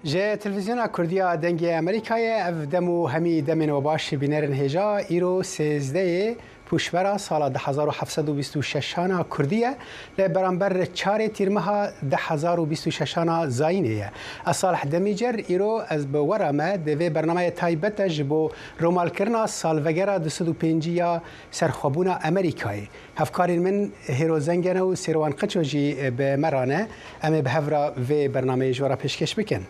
Ji Televîzyona Kurdî ya Dengê Amerîkayê ev dem û hemî demên we baş bînerên hêja îro sêzdeyê Pûşbera sala 1726 a Kurdî ye li beramber çarê Tîrmeha 2026 a Zayînê ye. Ez Salih Demîcer îro ez bi we re me di vê bernameyê taybet de ji bo romalkirina salvegera 250 ya serxwebûna Amerîkayê. Hevkarên min Hêro Zengene û Sêrwan Qiço jî bi me re ne. Em ê bi hev re vê bernameyê ji we re pêşkêş bikin.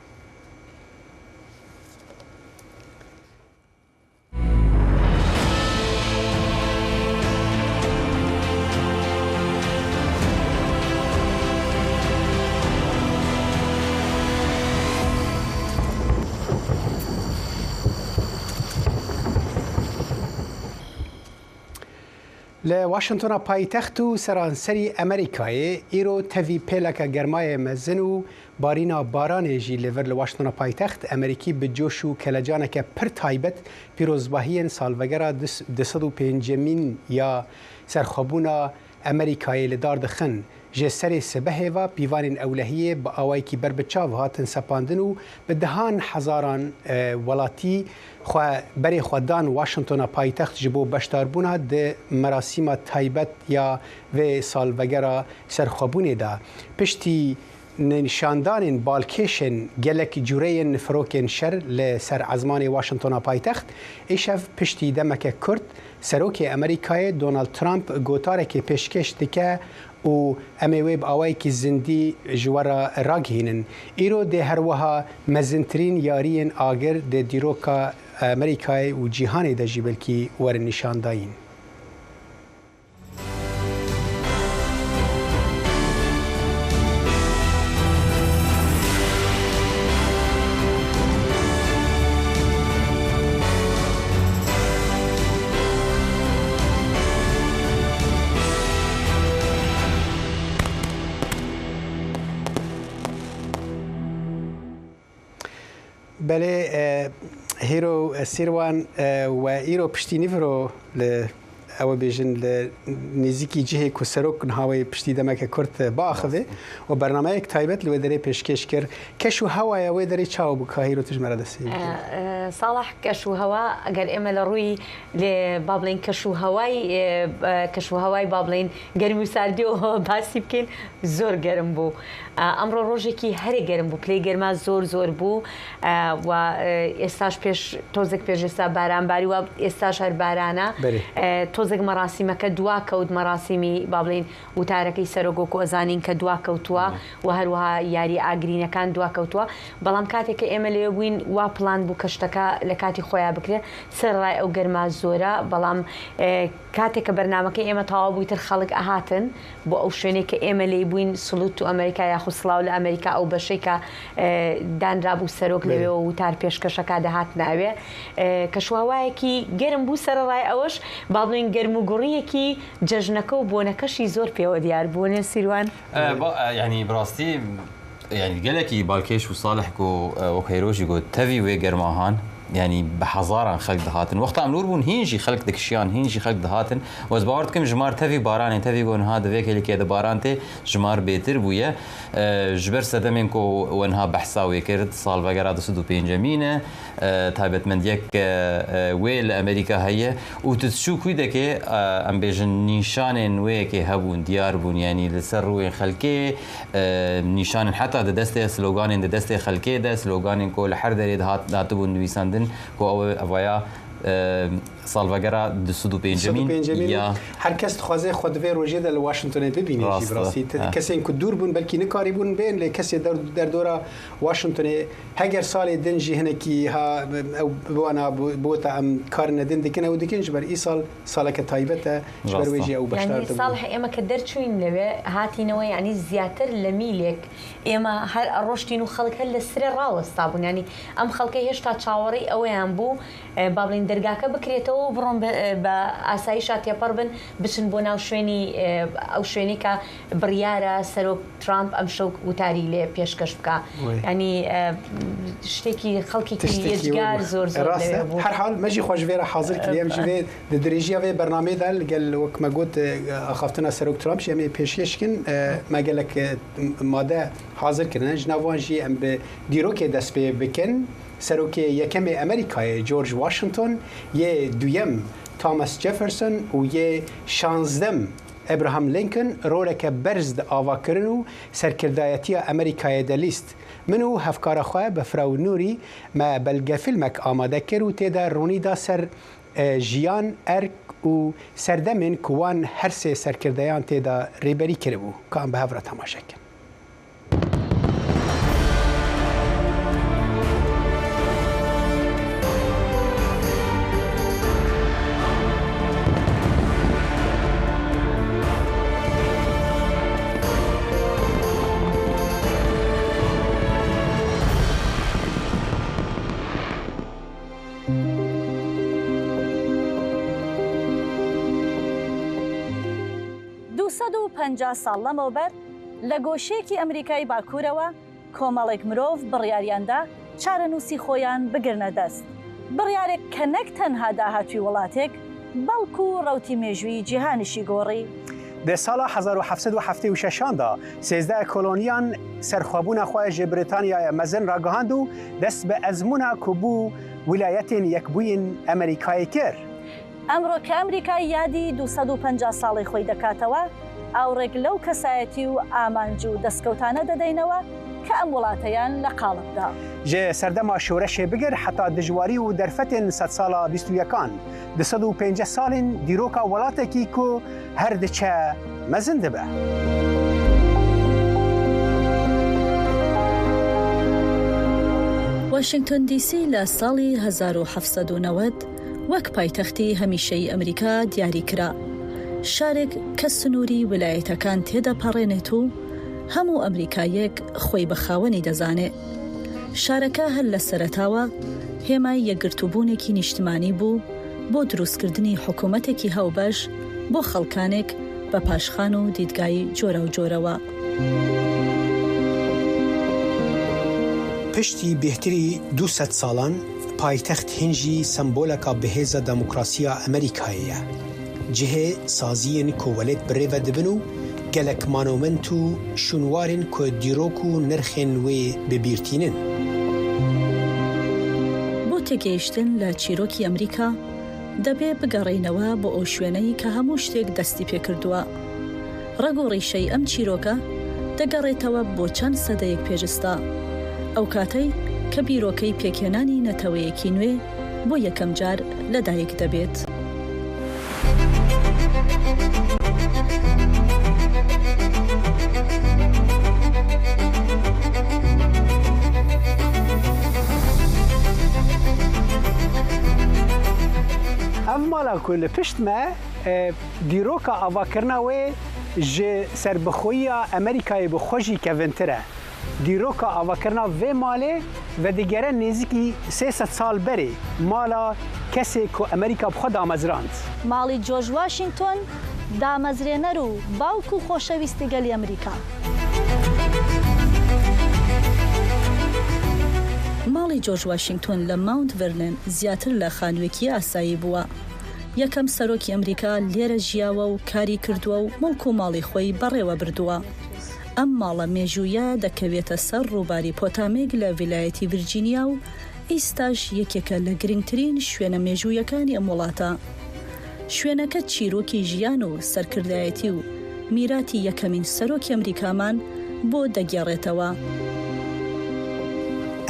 Li Washingtona paytext û seranserî Amerîkayê îro tevî pêleke germayê mezin û barîna baranê jî li vir li Washingtona paytext Amerîkî bi coş û kelecaneke pir taybet pîrozbahiyên salvegera 205mîn ya serxwebûna Amerîkayê li dar dixin. Ji serê sibehê ve pîvanên ewlehiyê bi awayekî berbiçav hatin sepandin û bi dehan hezaran welatî xwe berê xwe dan Washingtona paytext ji bo beşdarbûna di merasîma taybet ya vê salvegera serxwebûnê de. Piştî nîşandanên balkêşên gelek cureyên firokên şer li ser ezmanê Washingtona paytext, îşev piştî demeke kurt Serokê Amerîkayê Donald Trump gotarekê pêşkêş dike û em ê wê bi awayekî zindî ji we re ragihînin. Îro dê herwiha mezintirîn yariyên agir di dîroka Amerîkayê û cîhanê de jî belkî werin nîşandayîn. Belê Hêro Sîrwan we îro piştî nîvro li ew bêjin li nêzîkî cihê ku serok niha wê piştî demeke kurt biaxivê û bernameyek taybet li wê derê pêşkêş kir. Keş û hewaya wê derê çawa bû ka hîro tu ji me re dest pê bikî? Salah keş û hewa eger ême li rûyî li ba bilên keş û heway keş û heway ba bilên germî û sardî û basî bikîn zor germ bû. Emro rojekî herê germ bû pilê germa zor zor bû و ئێستاش پێش تۆزێک پێش ئێستا باران باری و ئێستاش هەر بارانە تۆزێک مەراسیمەکە دوا کەوت مەراسیمی با بڵێین وتارەکەی سەرۆک وەکو ئەزانین کە دوا کەوتووە و هەروەها یاری ئاگرینەکان دوا کەوتووە بەڵام کاتێک کە ئێمە لەوێ بووین وا پڵان بوو کە شتەکە لە کاتی خۆیان بکرێت سەرەڕای ئەو گەرما زۆرە بەڵام کاتێک کە بەرنامەکەی ئێمە تەواو بوو ئیتر خەڵک ئەهاتن بۆ ئەو شوێنەی کە ئێمە لێی بووین Salute to America یاخود سڵاو لە ئەمریکا ئەو بەشەی کە دانرابوو سەرۆک لەوێوە وتار پێشکەشەکە دەهاتنە ئەوێ کەشوهەوایەکی گەرم بوو سەرەڕای ئەوەش با بڵێین گەرم و گوڕییەکی جەژنەکە و بۆنەکەشی زۆر پێوە دیار بوو نێ سیروان؟ یانی بڕاستی یانی گەلەکی بالکێش و ساڵح کو وەک هەیرۆ ژی گوت تەڤی وێ گەرماهان یانی بە هەزاران خەلک دهاتن وەختا ئەم لور بوون هین ژی خەلک دکشیان هین ژی خەلک دهاتن و ez باوەڕ دکم ژمار تەڤی بارانێ تەڤی گۆ niha di vê kêlikê de baran tê jimar bêtir bûye ji ber sedemên ku we niha behsa wê kir salvegera 205emîn e Taybetmendiyek wê li Amerîka heye û tu diçû kû dekê em bêjin nîşanên wê yekê hebûn diyar bûn yanî li ser rûyên xelkê nîşanên heta di destê sloganên di destê xelkê de sloganên ku li her derê dihat hatibûn nivîsandin ku ew evaya salvegera 205emîn ya Her kes dixwaze xwe di vê rojê de li Washingtonê bibîne jî bi rastî kesên ku dûr bûn belkî nikarîbûn bên lê kesê derdora Washingtonê Heger salê din jî hinekî ha ew bi wana bigota em karine din dikin ew dikin ji ber îsal saleke taybet e ji ber wê jî ew beşdar Yanî dibûn. Salih ême ke derçûyîn lewê hatînewê yanî ziyatr li mîlêk ême her eroştîn û xelk her li sirê rawestabûn yanî em xelkê hêşta çawerêy eweyan bû ba bilên. دەرگاکە بکرێتەوە و بڕۆن بە ئاسایشا تێپەڕ بن بچن بۆ ناو شوێنی ئەو شوێنەی کە بڕیارە سەرۆک ترامپ ئەمشەو وتاری لێ پێشکەش بکا یانی شتێکی خەڵکێکی یەجگار زۆر زۆر لەوێ بوو. هەر حال مەژی خوەش ڤێرە حازر کردی ئەم ژ ڤێ د درێژیا ڤێ بەرنامەێ دا لگەل وەک مە گوت ئاخافتنا سەرۆک ترامپ ژی ئەمێ پێشکێش کن مە گەلەک مادە حازر کردنە ژ ناو وان ژی ئەم bi dîrokê dest pê bikin serokê yekemê Amerîkayê George Washington yê duyem Thomas Jefferson û yê şanzdem Abraham Lincoln roleke berz di avakirin û serkirdayetiya Amerîkayê de lîst. Min û hevkara xwe Befraw Nûrî me belgefîlmek amade kir û tê de ronî da ser jiyan, erk û serdemên ku wan her sê serkirdeyan tê de rêberî kiribû. Ka em bi hev re temaşe bikin. 250 ساڵ لەمەوبەر لە گۆشەیەکی ئەمریکای باکوورەوە کۆمەڵێک مرۆڤ بڕیاریاندا چارەنووسی خۆیان بگرنە دەست، بڕیارێک کە نەک تەنها داهاتووی وڵاتێک، بەڵکو ڕەوتی مێژووی جیهانیشی گۆڕی. Di sala 1776 an de 13 koloniyan serxwebûna xwe ji Brîtanyaya Mezin ragihand û dest bi ezmûna ku bû Wîlayetên Yekbûyên Amerîkayê kir. ئەمڕۆ کە ئەمریکا یادی 250 ساڵەی خۆی دەکاتەوە، ئاوڕێک لەو کەسایەتی و ئامانج و دەستکەوتانە دەدەینەوە کە ئەم وڵاتەیان لە قاڵب دا. Ji serdema şoreşê bigir heta dijwarî û derfetên sedsala bîst û yekan, 250 salên dîroka welatekî ku her diçe mezin dibe. واشنگتۆن دیسی لە ساڵی 1790 وەک پایتەختی هەمیشەیی ئەمریکا دیاری کرا، شارێک کە سنووری ویلایەتەکان تێدەپەڕێنێت و هەموو ئەمریکاییەک خۆی بە خاوەنی دەزانێ. شارەکە هەر لە سەرەتاوە هێمای یەکگرتووبوونێکی نیشتمانی بوو بۆ دروستکردنی حکوومەتێکی هاوبەش بۆ خەڵکانێک بە پاشخان و دیدگای جۆراوجۆرەوە. Piştî bêhtirî 200 salan paytext hîn jî semboleka bihêza demokrasiya Amerîkayê ye. Cihê saziyên ku welêt bi rê ve dibin û gelek monument û şûnwarên ku dîrok û nirxên wê bi bîr tînin. بۆ تێگەیشتن لە چیرۆکی ئەمریکا، دەبێ بگەڕێینەوە بۆ ئەو شوێنەی کە هەموو شتێک دەستی پێکردووە. ڕەگ و ڕیشەی ئەم چیرۆکە دەگەڕێتەوە بۆ چەند سەدەیەک پێش ئستا، ئەو کاتەی کە بیرۆکەی پێکهێنانی نەتەوەیەکی نوێ بۆ یەکەم جار لەدایک دەبێت. Ev mala ku li pişt me dîroka avakirina wê ji serbixweyiya Amerîkayê bi xwe jî kevintir e. Dîroka avakirina vê malê vedigere nêzîkî 300 sal berê, mala kesê ku Amerîka bi xwe damezrand. ماڵی جۆرج واشینگتۆن، دامەزرێنەر و باوک و خۆشەویستی گەلی ئەمریکا. ماڵی جۆرج واشینگتۆن لە ماونت ڤرنن زیاتر لە خانووێکی ئاسایی بووە. یەکەم سەرۆکی ئەمریکا لێرە ژیاوە و کاری کردووە و موڵک و ماڵی خۆی بەڕێوە بردووە. ئەم ماڵە مێژوویە دەکەوێتە سەر ڕووباری پۆتامێک لە ویلایەتی ڤرجینیا و ئیستاش یەکێکە لە گرنگترین شوێنە مێژوویەکانی ئەم وڵاتە. شوێنەکە چیرۆکی ژیان و سەرکردایەتی و میراتی یەکەمین سەرۆکی ئەمریکامان بۆ دەگێڕێتەوە.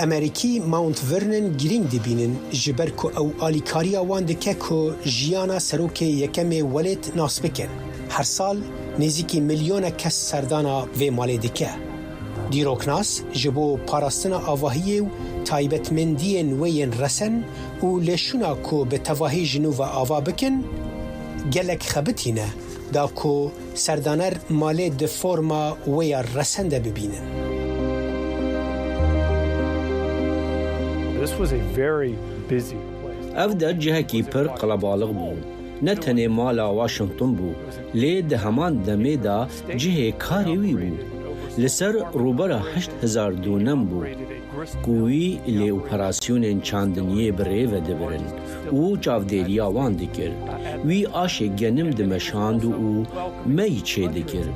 Amerîkî Mount Vernon girîng dibînin ji ber ku ew alîkariya wan dike ku jiyana serokê yekem ê welêt nas bikin. Her sal nêzîkî milyonek kes serdana vê malê dike. Dîroknas ji bo parastina avahiyê û taybetmendiyên wê yên resen û lêşûna ku bi tevahî ji nû ve ava bikin, gelek xebitîne da ku serdaner malê di forma wê ya resen de bibînin. Ev der cihekî pir qelebalix bû. Ne tenê mala Washington bû, lê di heman demê de cihê karê wî bû. Li ser rûbera 8000 donem bû ku wî lê operasyonên çandiniyê bi rê ve dibirin û çavdêriya wan dikir. Wî aşê genim dimeşand û mey çêdikir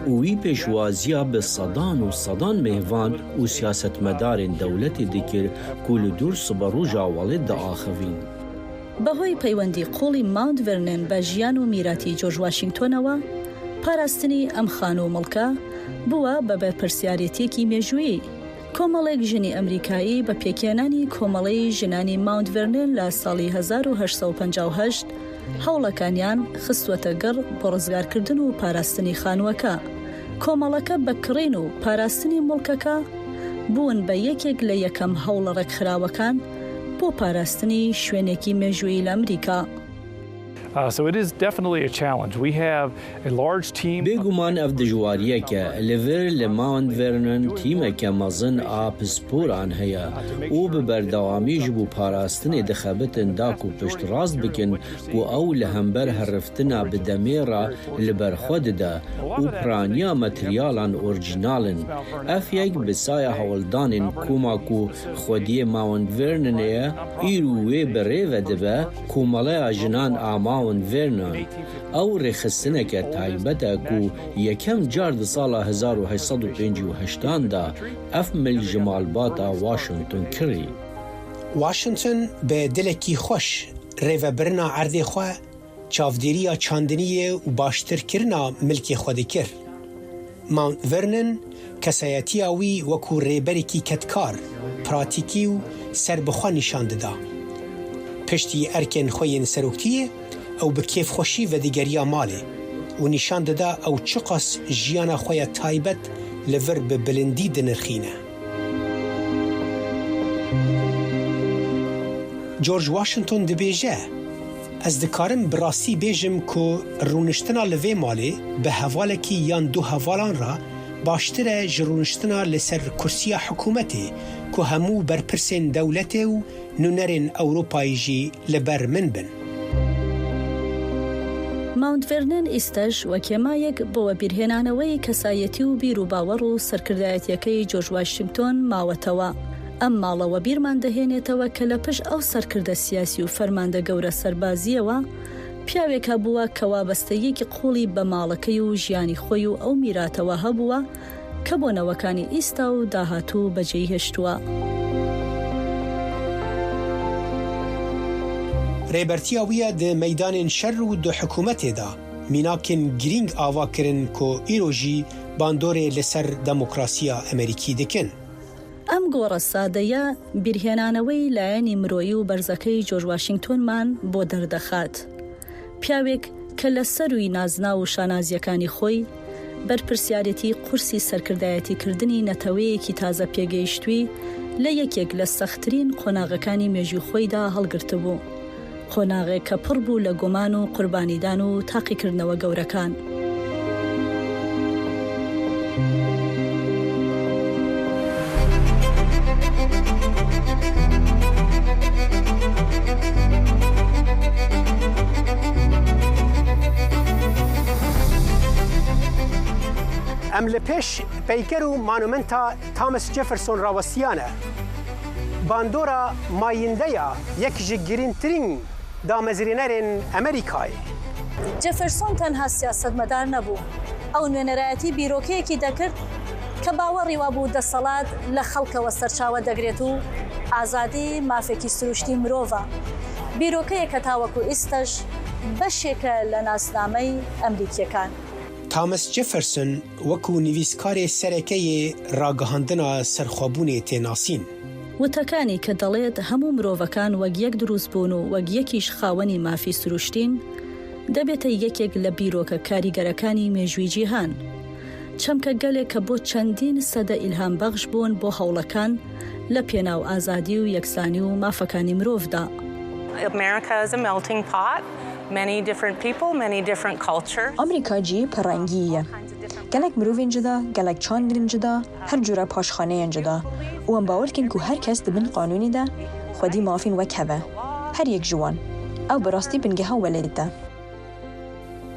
û wî pêşwaziya bi sedan û sedan mêvan û siyasetmedarên dewletê dikir ku li dûr siberoja welêt diaxivîn. بەهۆی پەیوەندی قووڵی ماونت ڤێرنن بە ژیان و میراتی جۆرج واشینگتۆنەوە، پاراستنی ئەم خانوو و موڵکە بووە بە بەرپرسیارێتییەکی مێژوویی. کۆمەڵێک ژنی ئەمریکایی بە پێکهێنانی کۆمەڵەی ژنانی ماونت ڤێرنن لە ساڵی 1858 هەوڵەکانیان خستووەتە گەڕ بۆ ڕزگارکردن و پاراستنی خانووەکە. کۆمەڵەکە بە کڕین و پاراستنی موڵکەکە بوون بە یەکێک لە یەکەم هەوڵە ڕێکخراوەکان بۆ پاراستنی شوێنێکی مێژوویی لە ئەمریکا. بێگومان ئەڤ دژوارییەکە. لە ڤر لە ماونت ڤێرنۆن تیمەکە مەزن ئا پسپۆران هەیە و بە بەردەوامی ژ بۆ پاراستنێ دخەبتن داکو پشتڕاست بکن کو ئەو لە هەمبەر هەرفتنا bi demê re li ber xwe dide û piraniya materyalان orjînal in. Ev yek bi saya hewldanên koma ku xwediyê Mount Vernonê ye, îro wê bi rê ve dibe Komeleya Jinan a Mount Vernon. Ew rêxistineke taybet e ku yekem car di sala 1858 an de ev milk ji malbata Washington kirî. Washington bi dilekî xweş rêvebirina erdê xwe, çavdêriya çandiniyê û baştirkirina milkê xwe dikir. Mount Vernon kesayetiya wî wekû rêberekî kedkar, pratîkî û serbixwe nîşan dida. Piştî erkên xwe yên seroktiyê, ew bi kêfxweşî vedigeriya malê û nîşan dida ew çiqas jiyana xwe ya taybet li vir bi bilindî dinirxîne. George Washington dibêje, Ez dikarim bi rastî bêjim ku rûniştina li vê malê bi hevalekî yan du hevalan re baştir e ji rûniştina li ser kursiya hikûmetê ku hemû berpirsên dewletê û nûnerên Ewropayî jî li ber min bin. Mount Vernon ئیستەش وەک هێمایەک بۆ وەبیرهێنانەوەی کەسایەتی و بیروباوەڕ و سەرکردایەتییەکەی جۆرج واشنگتۆن ماوەتەوە. ئەم ماڵە وەبیرمان دەهێنێتەوە کە لە پشت ئەو سەرکردە سیاسی و فەرماندە گەورە سەربازییەوە پیاوێک هەبووە کە وابەستەییەکی قووڵی بە ماڵەکەی و ژیانی خۆی و ئەو میراتەوە هەبووە کە بۆ نەوەکانی ئیستا و داهاتوو بەجێی هێشتووە. Rêbertiya wî ya di meydanên şer û di hikûmetê de mînakên girîng ava kirin ku îro jî bandorê li ser demokrasiya Amerîkî dikin. ئەم گۆڕە سادەیە بیرهێنانەوەی لایەنی مرۆیی و بەرزەکەی جۆرج واشینگتۆنمان بۆ دەردەخات. پیاوێک کە لە سەرووی نازناو و شانازییەکانی خۆی، بەرپرسیارێتی قورسی سەرکردایەتیکردنی نەتەوەیەکی تازە پێگەیشتووی لە یەکێک لە سەختترین قۆناغەکانی مێژووی خۆیدا هەڵگرتبوو. قۆناغێک کە پڕ بوو لە گومان و قوربانیدان و تاقیکردنەوە گەورەکان. Em li pêş peyker û monumenta Thomas Jefferson rawestiyane. Bandora mayîndeya yek ji girîngtirîn damezrênerên Amerîkayê. جێفرسۆن تەنها سیاسەتمەدار نەبوو، ئەو نوێنەرایەتی بیرۆکەیەکی دەکرد کە باوەڕی وابوو دەسەڵات لە خەڵکەوە سەرچاوە دەگرێت و ئازادی مافێکی سروشتی مرۆڤە، بیرۆکەیەک کە تاوەکو ئیستەش بەشێکە لە ناسنامەی ئەمریکییەکان. تامس جێفرسۆن وەکوو نivîskarê sereke yê ragihandina serxwebûnê tê nasîn. وتەکانی کە دەڵێت هەموو مرۆڤەکان وەک یەک دروست بوون و وەک یەکیش خاوەنی مافی سروشتین، دەبێتە یەکێک لە بیرۆکە کاریگەرەکانی مێژووی جیهان. چەمکە گەلێک کە بۆ چەندین سەدە ئیلهامبەخش بوون بۆ هەوڵەکان لە پێناو ئازادی و یەکسانی و مافەکانی مرۆڤدا. ئەمریکا جî pirrengî ye. Gelek mirovên cuda, gelek çandên cuda, her cure paşxaneyên cuda û em bawer dikin ku her kes di bin qanûnê de xwedî mafên wek hev e. Her yek ji wan. Ew bi rastî bingeha welêt e.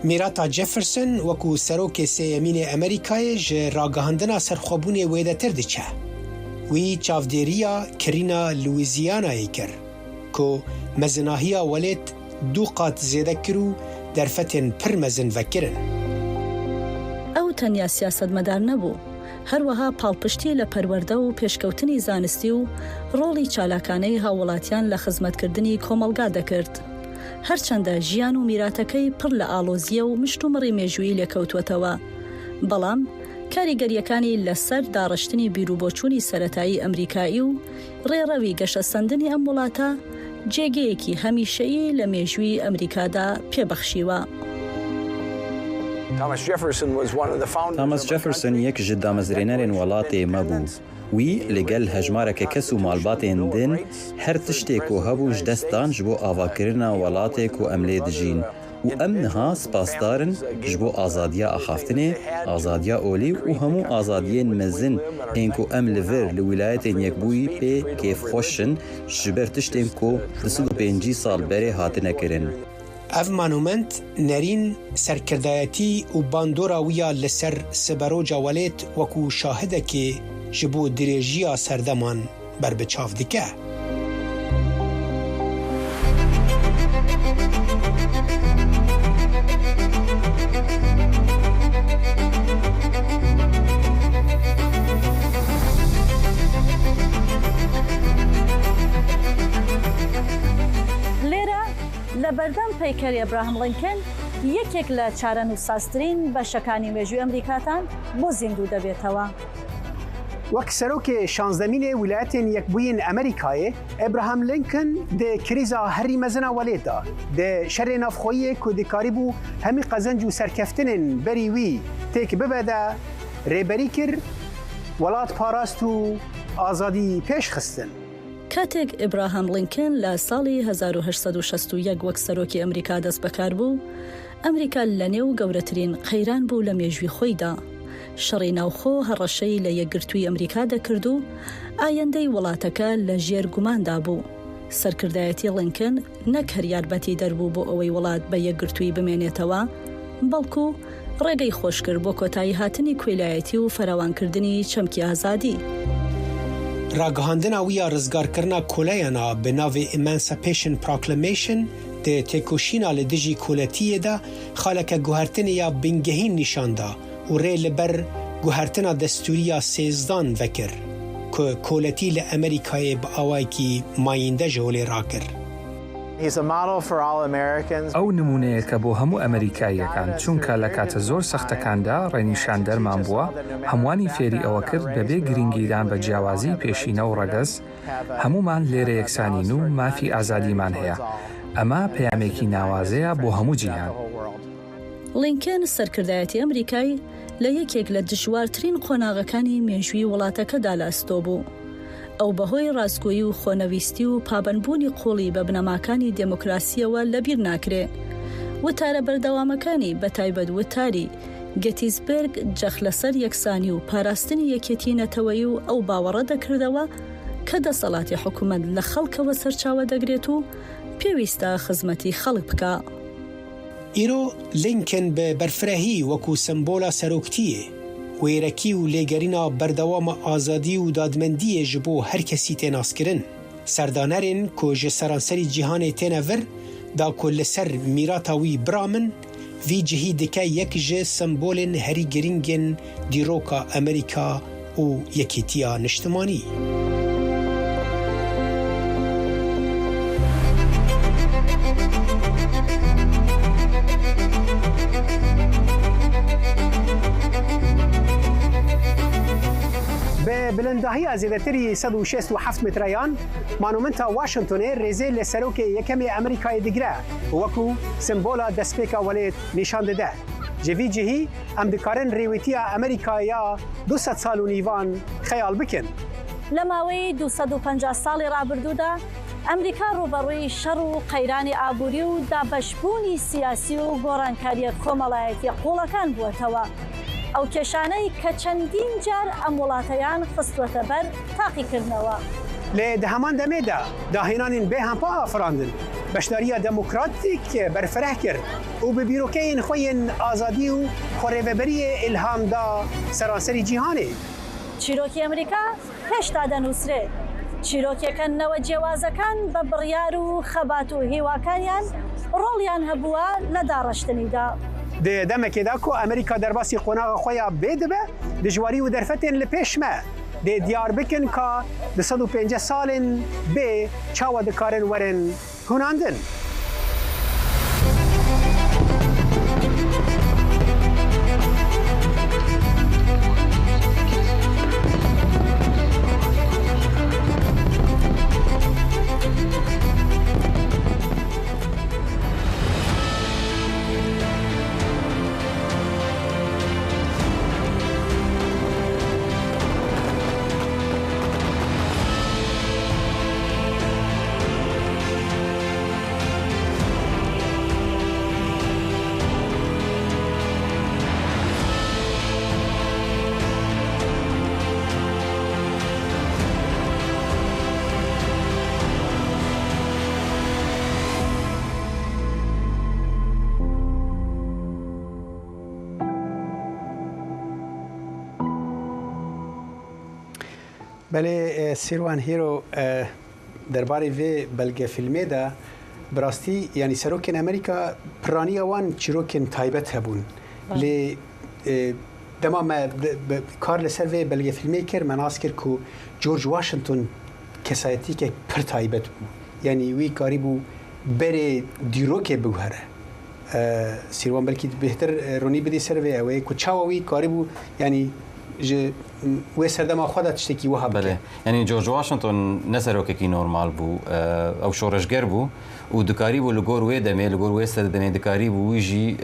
Mîrata Jefferson wekû serokê sêyemîn ê Amerîkayê ji ragihandina serxwebûnê wêdetir diçe. Wî çavdêriya kirîna Louisianayê kir ku mezinahiya welêt du qat zêde kir û derfetên pir mezin vekirin. Ew tenya siyasetmedar nebû, her wiha palpiştî li perwerde û pêşkewtinî zanistî û rolî çalakaneyî hawwelatiyan li xizmetkirdinî komelga dekird. هەرچەندە ژیان و میراتەکەی پڕ لە ئاڵۆزییە و مشتومڕی مێژوویی لێکەوتووەتەوە، بەڵام کاریگەرییەکانی لەسەر داڕشتنی بیروبۆچوونی سەرەتایی ئەمریکایی و ڕێڕەوی گەشەسەندنی ئەم وڵاتە جێگەیەکی هەمیشەیی لە مێژووی ئەمریکادا پێبەخشیوە. تامەس جێفرسن یەک ji damezrênerên welatê me bû. Wî li gel hejmareke kes û malbatên din her tiştê ku hebû ji dest dan ji bo avakirina welatê ku em lê dijîn û em niha spasdar in ji bo azadiya axaftinê, azadiya olî û hemû azadiyên mezin ên ku em li vir li Wîlayetên Yekbûyî pê kêfxweş in ji ber tiştên ku 250 sal berê hatine kirin. Ev monument, nerîn, serkirdayetî û bandora wî ya li ser siberoja welêt wekû şahidekê ji bo dirêjiya serdeman berbiçav dike. لێرە لە بەردەم پەیکەری ئەبراهام ڵینکن، یەکێک لە چارەنووسسازترین بەشەکانی مێژووی ئەمریکاتان بۆ زیندوو دەبێتەوە. وەک serokê şanzdemînê Wîlayetên Yekbûyên Amerîkayê، Abraham Lincoln di krîza herî mezin a welêt de, di şerê navxweyiyê ku dikarîbû hemî qezenc û serkeftinên berî wî têk bibe de rêberî kir, welat parast û azadî pêş xistin. کاتێک ئیبراهام ڵینکن لە ساڵی 1861 وەک سەرۆکی ئەمریکا دەستبەکار بوو، ئەمریکا لەنێو گەورەترین قەیران بوو لە مێژووی خۆیدا. شەڕی ناوخۆ هەڕەشەی لە یەکگرتووی ئەمریکا دەکرد و ئایندەی وڵاتەکە لە ژێر گوماندا بوو. سەرکردایەتی ڵینکن نەک هەر یارمەتیدەر بوو بۆ ئەوەی وڵات بە یەکگرتوویی بمێنێتەوە، بەڵکو ڕێگەی خۆشکرد بۆ کۆتاییهاتنی کۆیلایەتی و فراوانکردنی چەمکی ئازادی. ڕاگەهاندنا وی ya rizgarkirina koleyan a bi navê Emancipation Proclamation di têkoşîna li dijî koletiyê de xaleke guhertinê ya bingehîn nîşan da û rê li ber guhertina destûrî ya sêzdan vekir ku koletî li Amerîkayê bi awayekî mayînde ji holê rakir. ئەو نموونەیەکە بۆ هەموو ئەمەریکاییەکان، چونکە لە کاتە زۆر سەختەکاندا ڕێنیشاندەرمان بووە، هەمووانی فێری ئەوە کرد بەبێ گرنگیدان بە جیاوازیی پێشینە و ڕەگەز، هەموومان لێرە یەکسانین و مافی ئازادیمان هەیە. ئەمە پەیامێکی ناوازەیە بۆ هەموو جیهان. ڵینکن سەرکردایەتی ئەمریکای لە یەکێک لە دژوارترین قۆناغەکانی مێژووی وڵاتەکەدا لە ئەستۆ بوو. ئەو بەهۆی ڕاستگۆیی و خۆنەویستی و پابەندبوونی قووڵی بە بنەماکانی دێموکراسییەوە لەبیر ناکرێ. وتارە بەردەوامەکانی، بەتایبەت وتاری گێتیسبێرگ، جەخت لەسەر یەکسانی و پاراستنی یەکێتیی نەتەوەیی و ئەو باوەڕە دەکردەوە کە دەسەڵاتی حکومەت لە خەڵکەوە سەرچاوە دەگرێت و پێویستە خزمەتی خەڵک بکا. Îro Lincoln bi berfirehî wekû sembola seroktiyê, wêrekî û lêgerîna berdewama azadî û dadmendiyê ji bo her kesî tê naskirin. Serdanerên ku ji seranserî cîhanê têne vir da ku li ser mîrata wî biramin, vî cihî dike yek ji sembolên herî girîngên dîroka Amerîka û Yekîtiya Niştimanî. Bi bilindahiya zêdetirî 167 metreyan, Monumenta Washingtonê rêzê li serokê yekem ê Amerîkayê digire û wekû sembola destpêka welêt nîşan dide. Ji vî cihî em dikarin rêwîtiya Amerîkayê ya 200 sal û nîvan xeyal bikin. لە ماوەی 250 ساڵی ڕابردوودا، ئەمریکا ڕووبەڕووی شەڕ و قەیرانی ئابووری و دابەشبوونی سیاسی و گۆڕانکارییە کۆمەڵایەتییە قووڵەکان بووەتەوە، ئەو کێشانەی کە چەندین جار ئەم وڵاتەیان خستووەتە بەر تاقیکردنەوە. Lê di heman demê de dahênanên bêhempa afirandin. Beşdariya demokratîk berfireh kir û bi bîrokeyên xwe yên azadî û xwerêveberiyê îlham da seranserî cîhanê. چیرۆکی ئەمریکا هێشتا دەنووسرێ. چیرۆکێکە نەوە جیاوازەکان بە بڕیار و خەبات و هیواکانیان ڕۆڵیان هەبووە لە داڕشتنیدا. Di demekê de ku Amerîka derbasî qonaxa xwe ya bê dibe, dijwarî û derfetên li pêş me dê diyar bikin ka 250 salên bê çawa dikarin werin hunandin. Belê Sîrwan Hîro derbarê vê belgefîlmê de bi rastî yanî serokên Amerîka piraniya wan çîrokên taybet hebûn. Lê dema me kar li ser vê belgefîlmê kir me nas kir ku George Washington kesayetîkek pir taybet bû. Yanî wî karîbû berê dîrokê biguhere. Sîrwan belkî bêhtir ronî bidî ser vê ew ê ku çawa wî karîbû yanî ji wê serdema xwe de tiştekî wiha bike. Belê. Yanî George Washington ne serokekî normal bû. Ew şoreşger bû û dikarîbû li gor wê demê, li gor wê serdemê dikarîbû wî jî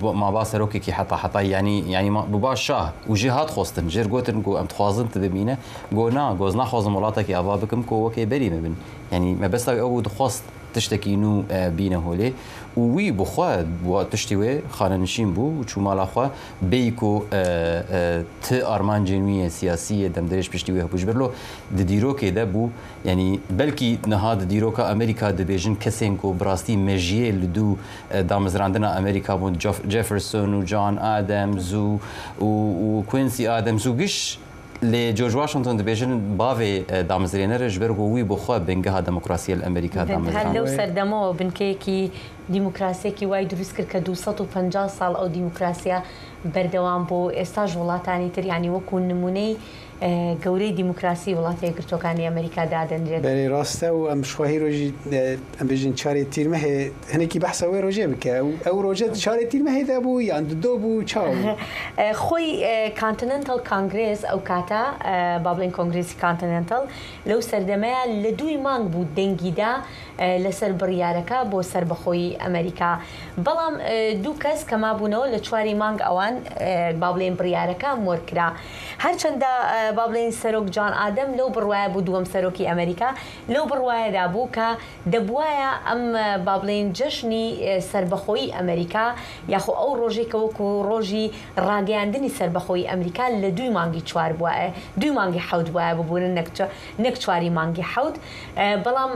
maba serokekî heta hetayî yanî yanî bûba şah û jê hat xwestin. Jê re gotin ku em dixwazin tu bimîne. Got na, got ez naxwazim welatekî ava bikim ku wekê berî min bin. Yanî mebesta wî ew bû dixwest tiştekî nû bîne holê û wî bi xwe tiştî wê xanenişîn bû û çû mala xwe bêyî ku ti armancên wî yên siyasî yê demdirêj piştî wê hebû. Ji ber lo di dîrokê de bû yanî belkî niha di dîroka Amerîka dibêjin kesên ku bi rastî mejiyê li dû damezrandina Amerîka bûn Jefferson û John Adams û û Quincy Adams û giş Lê George Washington dibêjin bavê damezrêner e ji ber ku wî bi xwe bingeha demokrasiyê li Amerîka damezrand. Her lew serdema binkeyekî demokrasiyekî wayî dirûst kir ke 250 sal ew demokrasiya berdewam bû êstaş wڵاتانی تر یانی وەکوو نموونەی گەورەی دیموکراسی وڵاتە یەکگرتووەکانی ئەمریکا دادەنرێت. بەرێ ڕاستە و ئەم شخوا هی ڕۆژی ئەم بێژین چارێ تیرمەهێ هەنێکی بەحسە وێ ڕۆژێ بکە ئەو ڕۆژە چارێ تیرمەهێ دا بوو یان دو بوو چاو خۆی کانتننتەڵ کانگرێس ئەو کاتە با بڵێن کۆنگرێسی کانتننتەڵ لەو سەردەمەیە لە دووی مانگ بوو دەنگیدا لەسەر بڕیارەکە بۆ سەربەخۆیی ئەمریکا بەڵام دوو کەس کە مابوونەوە لە چواری مانگ ئەوان با بڵێن بڕیارەکە مۆرکرا هەرچەندە با بڵێین سەرۆک جان ئادەم لەو بڕوایە بوو دووەم سەرۆکی ئەمریکا لەو بڕوایەدا بوو کە دەبوایە ئەم با بڵێین جەژنی سەربەخۆیی ئەمریکا یاخۆ ئەو ڕۆژەی کە وەکو ڕۆژی ڕاگەیاندنی سەربەخۆیی ئەمریکا لە دووی مانگی چوار بوایە دووی مانگی حەوت بوایە ببورن نەک نەک چواری مانگی حەوت بەڵام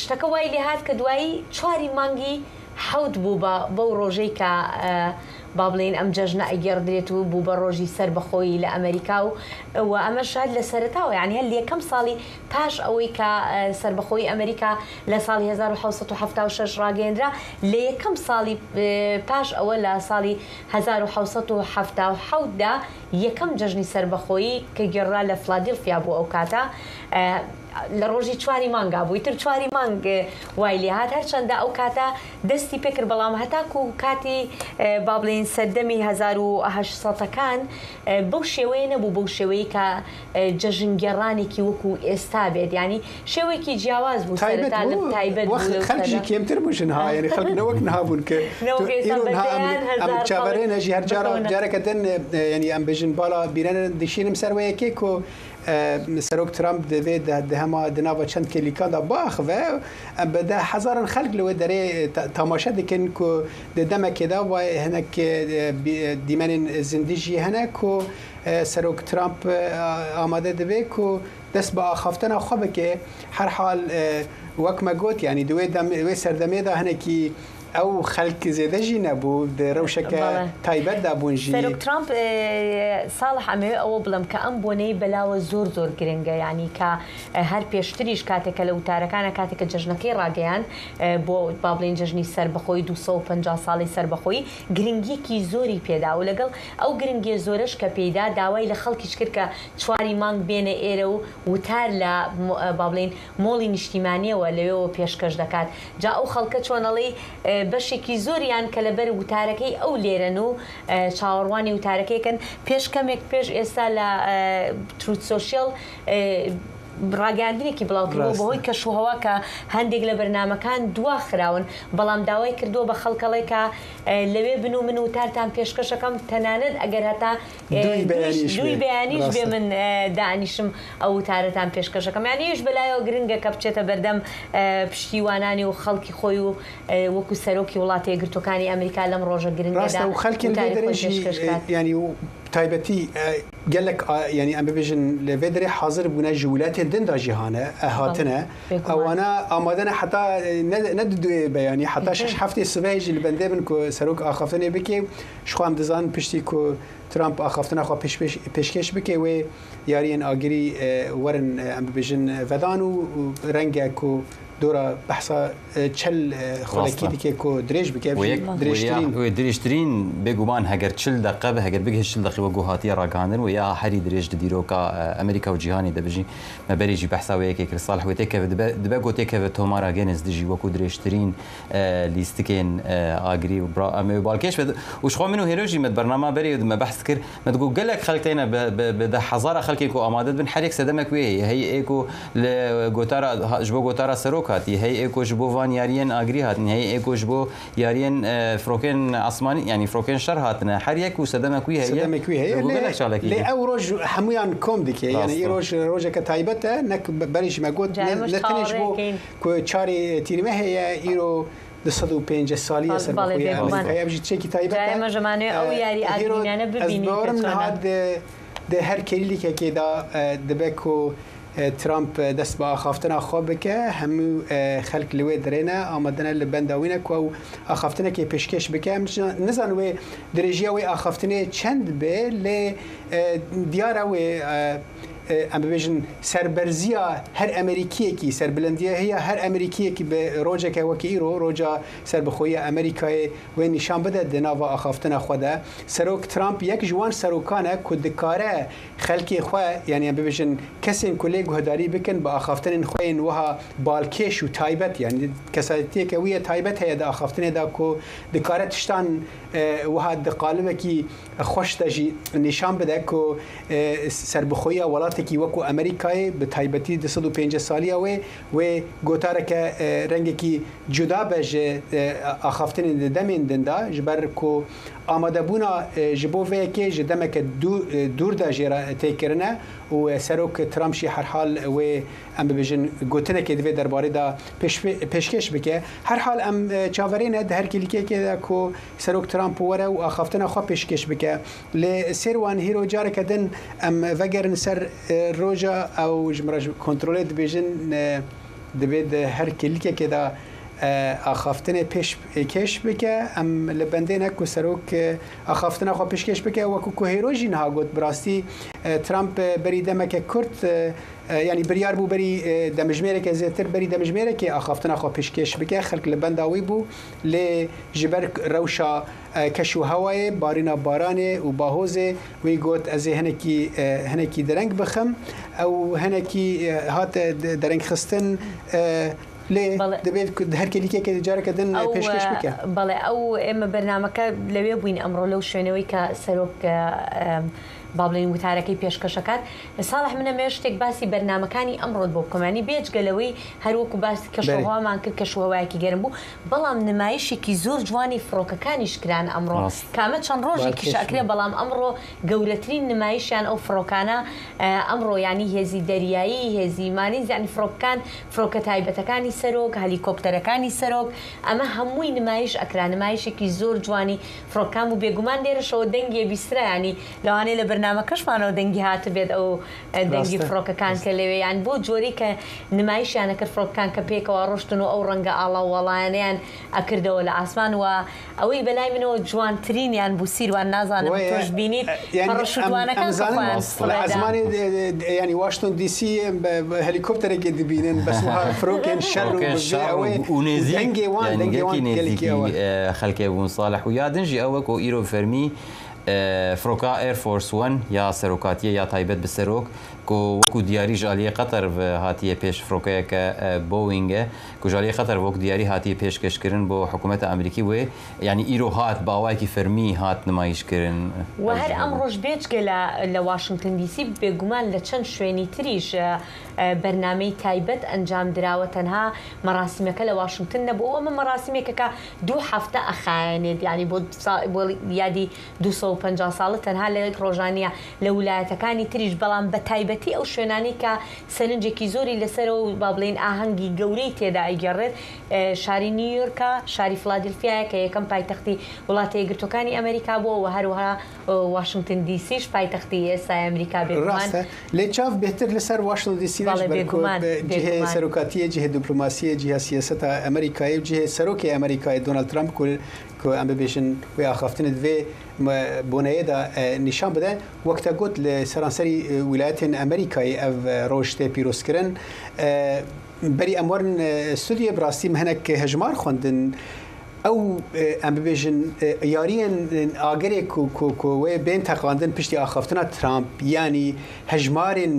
شتەکە وای لێهات کە دوایی چواری مانگی حەوت بوو بە بەو ڕۆژەی کە با بڵێین ئەم جەژنە ئەگێڕدرێت و بوو بە ڕۆژی سەربەخۆیی لە ئەمەریکا و و ئەمەش هەر لە سەرەتاوە یانی هەر لە یەکەم ساڵی پاش ئەوەی کە سەربەخۆیی ئەمەریکا لە ساڵی 1776 ڕاگەیەندرا لە یەکەم ساڵی پاش ئەوە لە ساڵی 1777 دا یەکەم جەژنی سەربەخۆیی کە گێڕرا لە فلادیلفیا بوو ئەو کاتە لە ڕۆژی چواری مانگا بوو ئیتر چواری مانگ وای لێهات هەرچەندە ئەو کاتە دەستی پێکرد بەڵام هەتاکو کاتی با بڵێین سەردەمی 1800ەکان بەو شێوەیە نەبوو بەو شێوەیە کە جەژنگێڕانێکی وەکو ئێستا بێت یانی شێوەیەکی جیاواز بوو تایبەت سەرەتا لە بوو تایبەت بوو وەخت لەو خەلک ژی سەرە کێمتر بوو ژن ها یعنی خەلک نەوەک نها بوون کە نەوەک تو ئێستا ئیرۆ بە نها ئەم دەیان ئەم هەزار خەڵک چاڤەرێ نەژی هەر جارا بکەونە جارەکە دن یعنی ئەم بژن بالا بیرەنە دشینم سەر وە یەکێ کو سەرۆک ترامپ دەبێ دە هەما di nava çend kêlîkan de biaxive. Em bi deh hezaran xelk li wê derê temaşe dikin ku di demekê de hinek dîmenên zindî jî hene ku. سەرۆک ترامپ ئامادە دەبێ کو دەست بە ئاخافتنا خو بکێ. هەرحال وەک مە گوت یانی di wê dem wê serdemê de hinekî ئەو خەلک زێدە ژی نەبوو di رەوشەکە بەڵێ. تایبەت دا بوون ژی. سەرۆک ترامپ ساڵح ئەمەوێ ئەوە بڵێم کە ئەم بۆنەی بەلاوە زۆر زۆر گرنگە یانی کە هەر پێشتریش کاتێک کە لە وتارەکانا کاتێک کە جەژنەکەی ڕاگەیاند بۆ با بڵێین جەژنی سەربەخۆیی 250 ساڵەی سەربەخۆیی گرنگیەکی زۆری پێدا و لەگەڵ ئەو گرنگیە زۆرەش کە پێیدا داوای لە خەڵکیش کرد کە چواری مانگ بێنە ئێرە و وتار لە با بڵێین مۆڵی نیشتیمانیەوە لەوێوە پێشکەش دەکات جا ئەو خەڵکە چۆن ئەڵێی بەشێکی زۆریان کە لەبەر وتارەکەی ئەو لێرەن و چاوەڕوانی وتارەکەیکەن پێش کەمێک پێش ئێستا لە تروت سۆشیەڵ ڕاگەیاندنێکی بڵاوکردەوە بەهۆی کەشوهەوا کە هەندێک لە بەرنامەکان دوا خراون بەڵام داوای کردووە بە خەڵکەڵێ کە لەوێ بن و من وتارتان پێشکەشەکەم تەنانەت ئەگەر هەتا دووی بەیانیش بێ من دانیشم ئەو وتارەتان پێشکەشەکەم یانی ئەویش بەلایەوە گرنگە کە بچێتە بەردەم پشتیوانانی و خەڵکی خۆی و وەکو سەرۆکی وڵاتە یەکگرتووەکانی ئەمریکا لەم ڕۆژە گرنگەدا ڕاستە و خەلکێن وتاری ڤێ خۆی دەرێ ژی پێشکەش کات. یانی و تایبەتی گەلەک یانی ئەم ببێژن لە ڤێ دەرێ حازر بوونە ژ ولاتێن دن دا ژی هانە بەڵێ هاتنە بێگومان. ئەوانە ئامادەنە حەتا نە نە دوێ بەیانی حەتا شەش هەفتێ سبەهێ ژی li بەندێ بن ku serok axaftinê bike ji xwe em dizanin piştî ku Trump axaftina xwe pêşkêş bike wê yariyên agirî werin em bibêjin vedan û renge ku dora behsa çel xulekî dike ku dirêj bike ev jî dirêjtirîn. Wê dirêjtirîn bêguman heger 40 deqe be heger bigihîşt 40 deqî wek hatiye ragihandin wê ya herî dirêj di dîroka Amerîka û cîhanê de bijî. Me berê jî behsa wê yekê kir Salih wê têkeve dibe dibe ku têkeve tomara Guinness dijî wekû dirêjtirîn lîstikên agirî û bra em ê balkêş be û ji xwe min û hêro jî me di bernama berê me behs dikir me digot gelek xelk têne bi bi deh hezara xelkên ku amade dibin her yek sedemek wê heye hey ê ku li gotara ji bo gotara serok hatî hey ê ku ji bo van yariyên agirî hatin hey ê ku ji bo yariyên firokên esmanî yanî firokên şer hatine her yek û sedemek wî heye Sedemek wî heye ji bo lê gelek çalakî lê ew roj hemûyan kom dike yanî Rast e. îroj rojeke taybet e nek berê jî me got Ca ne em ne tenê ji bo çaverê Ku çarê tîrmehê ye îro 250 salî ye serبixwe Amerîkayê ev jî tiştekî taybet e. Hîro ez bawerim niha di her kêlîkekê de dibe ku Trump dest bi axaftina xwe bike. Hemû xelk li wê dirê ne, amade ne li benda wî ne ku ew axaftinekê pêşkêş bike. Em nizanin wê dirêjiya wê axaftinê çend be lê diyar e wê Em bibêjin serberziya her Amerîkiyekî, serbilindiya her Amerîkiyekî bi rojeke wekî îro, roja serbixweyiya Amerîkayê wê nîşan bide di nava axaftina xwe de. Serok Trump yek ji wan serokan e ku dikare xelkê xwe yanî em bibêjin kesên ku lê guhdarî bikin bi axaftinên xwe yên wiha balkêş û taybet yanî kesayetiyeke wî ye taybet heye di axaftinê de ku dikare tiştan wiha di qalibekî xweş de jî nîşan bide ku serbixweyiya welatekî wekû Amerîkayê bi taybetî 250 saliya wê, wê gotareke rengekî cuda be ji axaftinên di demên din de ji ber ku amadebûna ji bo vê yekê ji demeke dûr de jê re tê kirine û Serok Trump jî herhal wê em bibêjin gotinekê di vê derbarê de pêşkêş bike. Herhal em çaverê ne di her kêlîkekê de ku Serok Trump were û axaftina xwe pêşkêş bike. Lê Sêrwan hîro careke din em vegerin ser roja ew ji min re ji kontrolê dibêjin divê di her kêlîkekê de axaftinê pêşkêş bike. Em li bendê ne ku serok axaftina xwe pêşkêş bike. Wekû ku hêro jî niha got bi rastî Trump berî demeke kurt yanî biryar bû berî demijmêreke zêtir berî demijmêrekê axaftina xwe pêşkêş bike. Xelk li benda wî bû lê ji ber rewşa keş û hewayê, barîna baranê û bahozê wî got ez ê hinekî hinekî dereng bixim. Ew hinekî hate derengxistin lê dibê ku di her kêlîkekê de careke din pêşkêş bike. Belê ew ئێمە بەرنامەکە لەوێ بووین ئەمڕۆ لەو شوێنەوەی کە سەرۆک با بڵێین وتارەکەی پێشکەش ئەکات. ساڵح من ئەمەوێت شتێک باسی بەرنامەکانی ئەمڕۆت بۆ بکەم یانی بێجگە لەوەی هەروەکو باسی کەشوهەوامان کرد کەشوهەوایەکی گەرم بوو بەڵام نمایشێکی زۆر جوانی فڕۆکەکانیش کران ئەمڕۆ کە ئەمە چەند ڕۆژێکیش ئەکرێ بەڵام ئەمڕۆ گەورەترین نمایشیان ئەو فڕۆکانە ئەمڕۆ یانی هێزی دەریایی هێزی مارینز یانی فڕۆکەکان فڕۆکە تایبەتەکانی سەرۆک هەلیکۆپتەرەکانی سەرۆک ئەمە هەمووی نمایش ئەکرا نمایشێکی زۆر جوانی فڕۆکەکان بوو بێگومان لێرەشەوە دەنگی ئەبیسترا یانی لەوانەیە لە بەرنامە. بەرنامەکەشمانەوە دەنگی هاتبێت ئەو دەنگی فڕۆکەکان کە لەوێ یان بۆ جۆری کە نمایشیان ئەکرد فڕۆکەکان کە پێکەوە ڕۆشتن و ئەو ڕەنگە ئاڵا و واڵایانەیان ئەکردەوە لە ئاسمان و ئەوەی بەلای منەوە جوانترینیان بوو سیروان نازانم تۆش بینیت پەڕەشوتوانەکان کە خۆیان فڕێدا. یانی واشنتۆن دی سی هەلیکۆپتەرێکی دبینن بەس وها فرۆکێن شەر و ئەوەی و دەنگێ وان دەنگێ وان گەلێکی ئەوە خەلکێ بوون ساڵح و یا دنژی ئەوە کۆ ئیرۆ فەرمی فرۆکا ئێر فۆرس وەن یا سەرۆکاتیە یا تایبەت بە سەرۆک کۆ وەکو دیاری ژالیە قەتەر هاتیە پێش فرۆکەیەکە بۆوینگە کوژالیە قەتەر وەک دیاری هاتیە پێشکەش کرن بۆ حکومەتە ئەمریکی وێ یانی ئیرۆ هات بە ئاوایەکی فەرمی هات نمایش کرن. وە هەر ئەمڕۆش بێجگە لە لە واشنگتن دی سی بێگومان لە چەند شوێنی تریش بەرنامەی تایبەت ئەنجام دراوە تەنها مەراسیمەکە لە واشنگتن نەبوو ئەمە مەراسیمێکە کە دوو هەفتە ئەخایەنێت یانی بۆ بۆ یادی 250 ساڵە تەنها لە یەک ڕۆژا نییە لە ولایەتەکانی تریش بەڵام بە تایبەتی ئەو شوێنانەی کە سەرنجێکی زۆری لەسەرە و با بڵێین ئاهەنگی گەورەی تێدا ئەگێڕێت شاری نیویۆرکە، شاری فلادلفیایە کە یەکەم پایتەختی وڵاتە یەکگرتووەکانی ئەمریکا بووە و هەروەها واشنگتن دی سیش پایتەختی ئێستای ئەمریکا بێگومان. ڕاستە لێ چاڤ بێهتر لەسەر واشنگتن دی سی بەڵێ بەرکۆ بێگومان جهێ بێگومان. سەرۆکاتیە جهێ دیپلۆماسیە جهێ سیاسەتا ئەمریکایە و جهێ سەرۆکێ ئەمریکایە دۆناڵد ترامپ کو کو ئەم ببێژن وێ ئاخافتنت ڤێ بۆنەیەدا نیشان بدە وەک تە گوت لە سەرانسەری ویلایەتێن ئەمریکایê ev roj tê pîrozkirin. Berî em werin studyoyê bi rastî me hinek hejmar xwendin. Ew em bibêjin yariyên agirê ku ku ku wê bên teqandin piştî axaftina Trump yanî hejmarên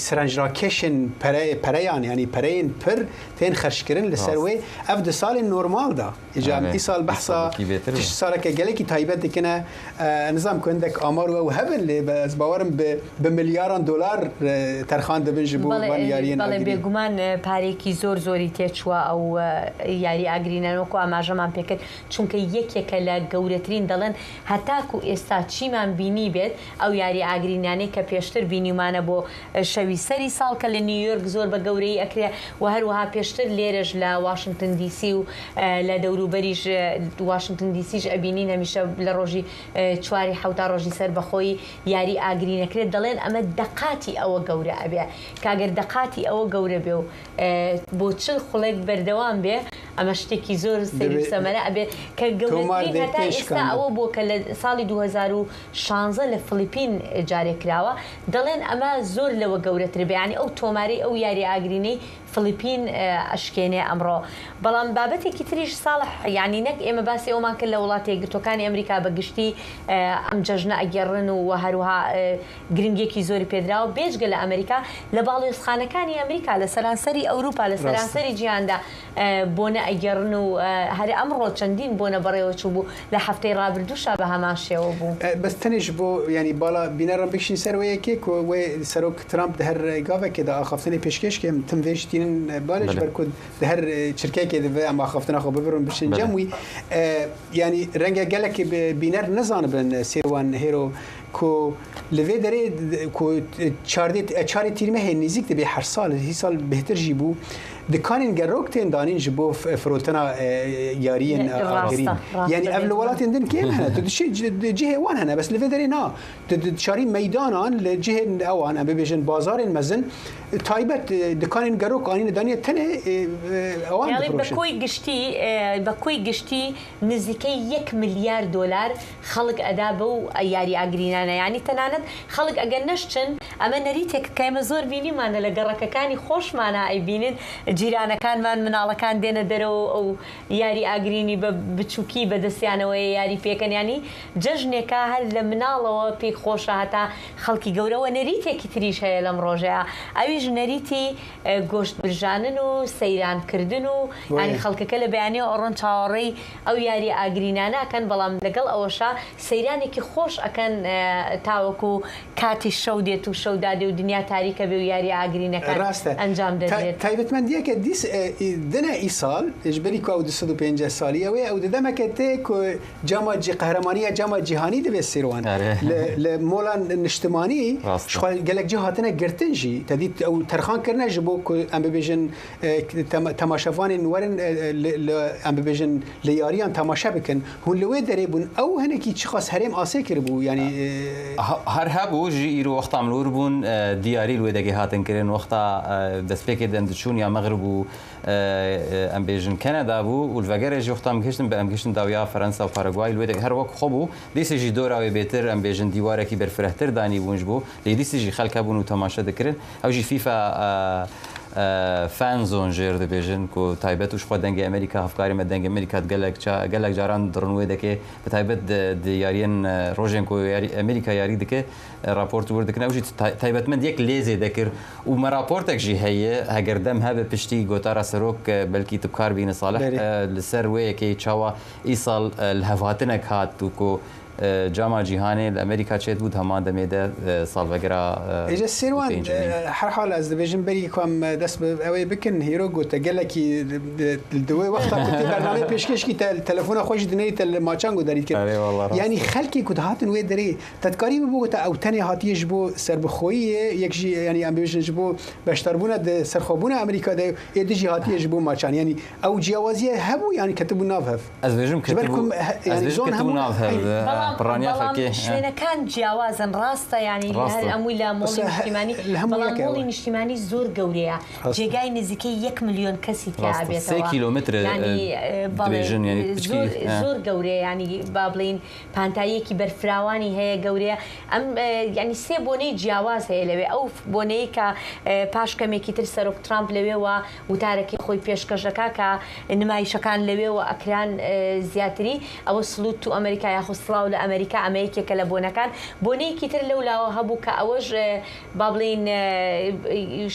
serencrakêşên pere pereyan yanî pereyên pir tên xerckirin li ser wê ev di salên normal de. Îca em îsal behsa tişt saleke gelekî taybet dikine. Nizam ku hindek amar û ew hebin lê ez bawerim bi bi milyaran dolar terxan dibin ji bo van yariyên Belê agirî. bêguman pareyekî zor zorî têçûwa ew yarî agirînan wekû amajeman pê kir çunke yekêke لە گەورەترین دەڵێن هەتاکو ئێستا چیمان بینیبێت ئەو یاری ئاگرینانەی کە پێشتر بینیومانە بۆ شەوی سەری ساڵ کە لە نیویۆرک زۆر بە گەورەیی ئەکرێ و هەروەها پێشتر لێرەش لە واشنگتن دی سی و لە دەوروبەریش واشنگتن دی سیش ئەبینین هەمیشە لە ڕۆژی چواری حەوتا ڕۆژی سەربەخۆیی یاری ئاگرین ئەکرێت دەڵێن ئەمە دەقاتی ئەوە گەورە ئەبێ کە گەر دەقاتی ئەوە گەورە بێ و بۆ 40 خوڵێک بەردەوام بێ ئەمە شتێکی زۆر سەیر و سەمەرە ئەبێ کە گەورەترین هەتا ئێستا ئەوە بووە کە لە ساڵی 2016 لە فلیپین جارێک کراوە دەڵێن ئەمە زۆر لەوە گەورەتر بێ یانی ئەو تۆمارەی ئەو یاری ئاگرینەی فلیپین ئەشکێنێ ئەمڕۆ بەڵام بابەتێکی تریش ساڵح یانی نەک ئێمە باسی ئەومان کرد لە وڵاتە یەکگرتووەکانی ئەمریکا بە گشتی ئەم جەژنە ئەگێڕن و هەروها گرنگیەکی زۆری پێدراوە بێجگە لە ئەمریکا لە باڵیۆزخانەکانی ئەمریکا لە سەرانسەری ئەوروپا لە سەرانسەری جیهاندا بۆنە ئەگێڕن و هەر ئەمڕۆ چەندین بۆنە بەڕێوەچوو بوو لە هەفتەی ڕابردووشا بە هەمان شێوە بوو. بەس تەنێ ji bo yanî bala bîneran bikişîn ser wê yekê ku wê Serok Trump di her gavekê de axaftinê pêşkêş ke em tim vê jî tînin balê ji ber ku di her çirkeyekê de vê em axaftina xwe bibirin biçin cem wî. Yanî renge gelekî bîner nizanibin Sêrwan Hêro ku li vê derê ku çardê çarê tîrmehê nêzîk dibê her sal hî sal bêhtir jî bû dikanên gerok tên danîn ji bo firotina yariyên agirîn. Yanî ev li welatên din kêm hene tu diçî cihê wan hene bes li vê derê na tu diçarî meydanan li cihên ewan em bibêjin bazarên mezin taybet dikanên gerok anîne daniye tenê ewan difiroşin. Bi koy giştî bi koy giştî نزیکەی یەک ملیار دۆلار خەڵک ئەدا بەو یاری ئاگرینانە یانی تەنانەت خەڵک ئەگەر نەشچن ئەمە نەریتێکە کە ئێمە زۆر بینیومانە لە گەڕەکەکانی خۆشمانا ئەیبینن جیرانەکانمان مناڵەکان دێنە دەرەوە و ئەو یاری ئاگرینی بە بچوکی بە دەستیانەوەیە یاری پێکەن یانی جەژنێکە هەر لە مناڵەوە پێی خۆشە هەتا خەڵکی گەورە وە نەریتێکی تریش هەیە لەم ڕۆژەیا ئەویش نەریتی گۆشت برژانن و سەیران کردن و یانی خەڵکەکە لە بەیانیەوە ئەڕۆن چاوەڕێی ئەو یاریە ئاگرینانە ئەکەن بەڵام لەگەڵ ئەوەشا سەیرانێکی خۆش ئەکەن تاوەکو کاتی شەو دێت و شەو دادێ و دنیا تاریکە بێ و یاریە ئاگرینەکان ڕاستە ئەنجام دەدرێت. تایبەتمەندیەک Taybetmendiyeke dîs din e îsal ji berî ku ew 250 salî ew ê ew di demeke tê ku cama cî qehremaniya cama cîhanî dibe Sêrwan. Li li mola niştimanî ji xwe gelek cih hatine girtin jî. Te dît ew terxan kirine ji bo ku em bibêjin temaşevanên werin li em bibêjin li yariyan temaşe bikin. Hûn li wê derê bûn ew hinekî çiqas herêm asê kiribû yanî. Her hebû jî îro wexta em li wir bûn diyarî li wê degê hatin kirin wexta destpêkê de em diçûn ya Mexrib û em bêjin Keneda bû û li vegerê jî wexta em gihiştin bi em gihiştin dawiya Ferensa û Paraguay li wê degê her wek xwe bû dîsê jî dora wê bêtir em bêjin dîwarekî berfirehtir danîbûn ji bo lê dîsê jî xelk hebûn û temaşe dikirin. Ew jî FIFA Fan Zone jê re dibêjin ku taybet û ji xwe Dengê Amerîka hevkarê me Dengê Amerîka di gelek gelek caran dirin wê dekê bi taybet di yariyên rojên ku Amerîka yarî dike raport wir dikin ew jî taybetmend yek lê zêde kir û me raportek jî heye heger dem hebe piştî gotara serok belkî tu bi kar bîne Salih li ser wê yekê çawa îsal lihevhatinek hat û ku Cama Cîhanê li Amerîka çêdibû di heman demê de salvegera Êje Sêrwan herhal ez dibêjim berî ku em dest bi ewê bikin hîro got te gelekî di wê wexta ku tê bernameyê pêşkêş kî te telefona xwe jî dinêrî te li maçan guhdarî dikir. Yanî xelkê ku dihatin wê derê te dikarî bibû te ew tenê hatiye ji bo serbixweyiyê yek jî yanî em bibêjin ji bo beşdarbûna di serxwebûna Amerîka de ê di jî hatiye ji bo maçan yanî ew ciyawaziye hebû yanî ketibû nav hev. Ez bêjim ketibû ez bêjim ketibû nav hev piraniya xelkê. Belam şwênekan ciyawazin ڕاستە یانی هەر ئەمووی لە مۆڵی نیشتیمانی بەڵام مۆڵی نیشتیمانی زۆر گەورەیە جێگای نزیکەی یەک ملیۆن کەسی تیا ئەبێتەوە سێ کیلۆمەتر درێژن یانی زۆر گەورەیە یانی با بڵێین پانتاییەکی بەرفراوانی هەیە گەورەیە ئەم یانی سێ بۆنەی جیاواز هەیە لەوێ ئەو بۆنەی کە پاش کەمێکی تر سەرۆک ترامپ لەوێوە وتارەکەی خۆی پێشکەش ئەکا کە نمایشەکان لەوێوە ئەکران زیاتری ئەوە Salute to America یاخود سڵاو لە ئەمریکا ئەمە یەکێکە لە بۆنەکان بۆنەیەکی تر لەو لاوە هەبوو کە ئەوەش با بڵێین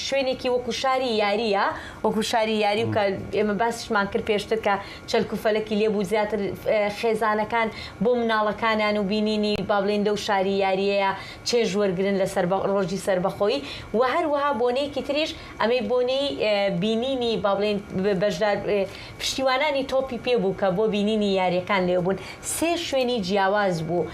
شوێنێکی وەکو شاری یاریە وەکو شاری یاری و کە ئێمە باسیشمان کرد پێشتر کە چەلک و فەلەکی لێ بوو زیاتر خێزانەکان بۆ مناڵەکانیان و بینینی با بڵێین لەو شاری یاریەیە چێژ وەرگرن لە سەربە ڕۆژی سەربەخۆیی و هەروەها بۆنەیەکی تریش ئەمەی بۆنەی بینینی با بڵێین بەشدار پشتیوانانی تۆپی پێ بوو کە بۆ بینینی یاریەکان لێ بوون سێ شوێنی جیاواز بوو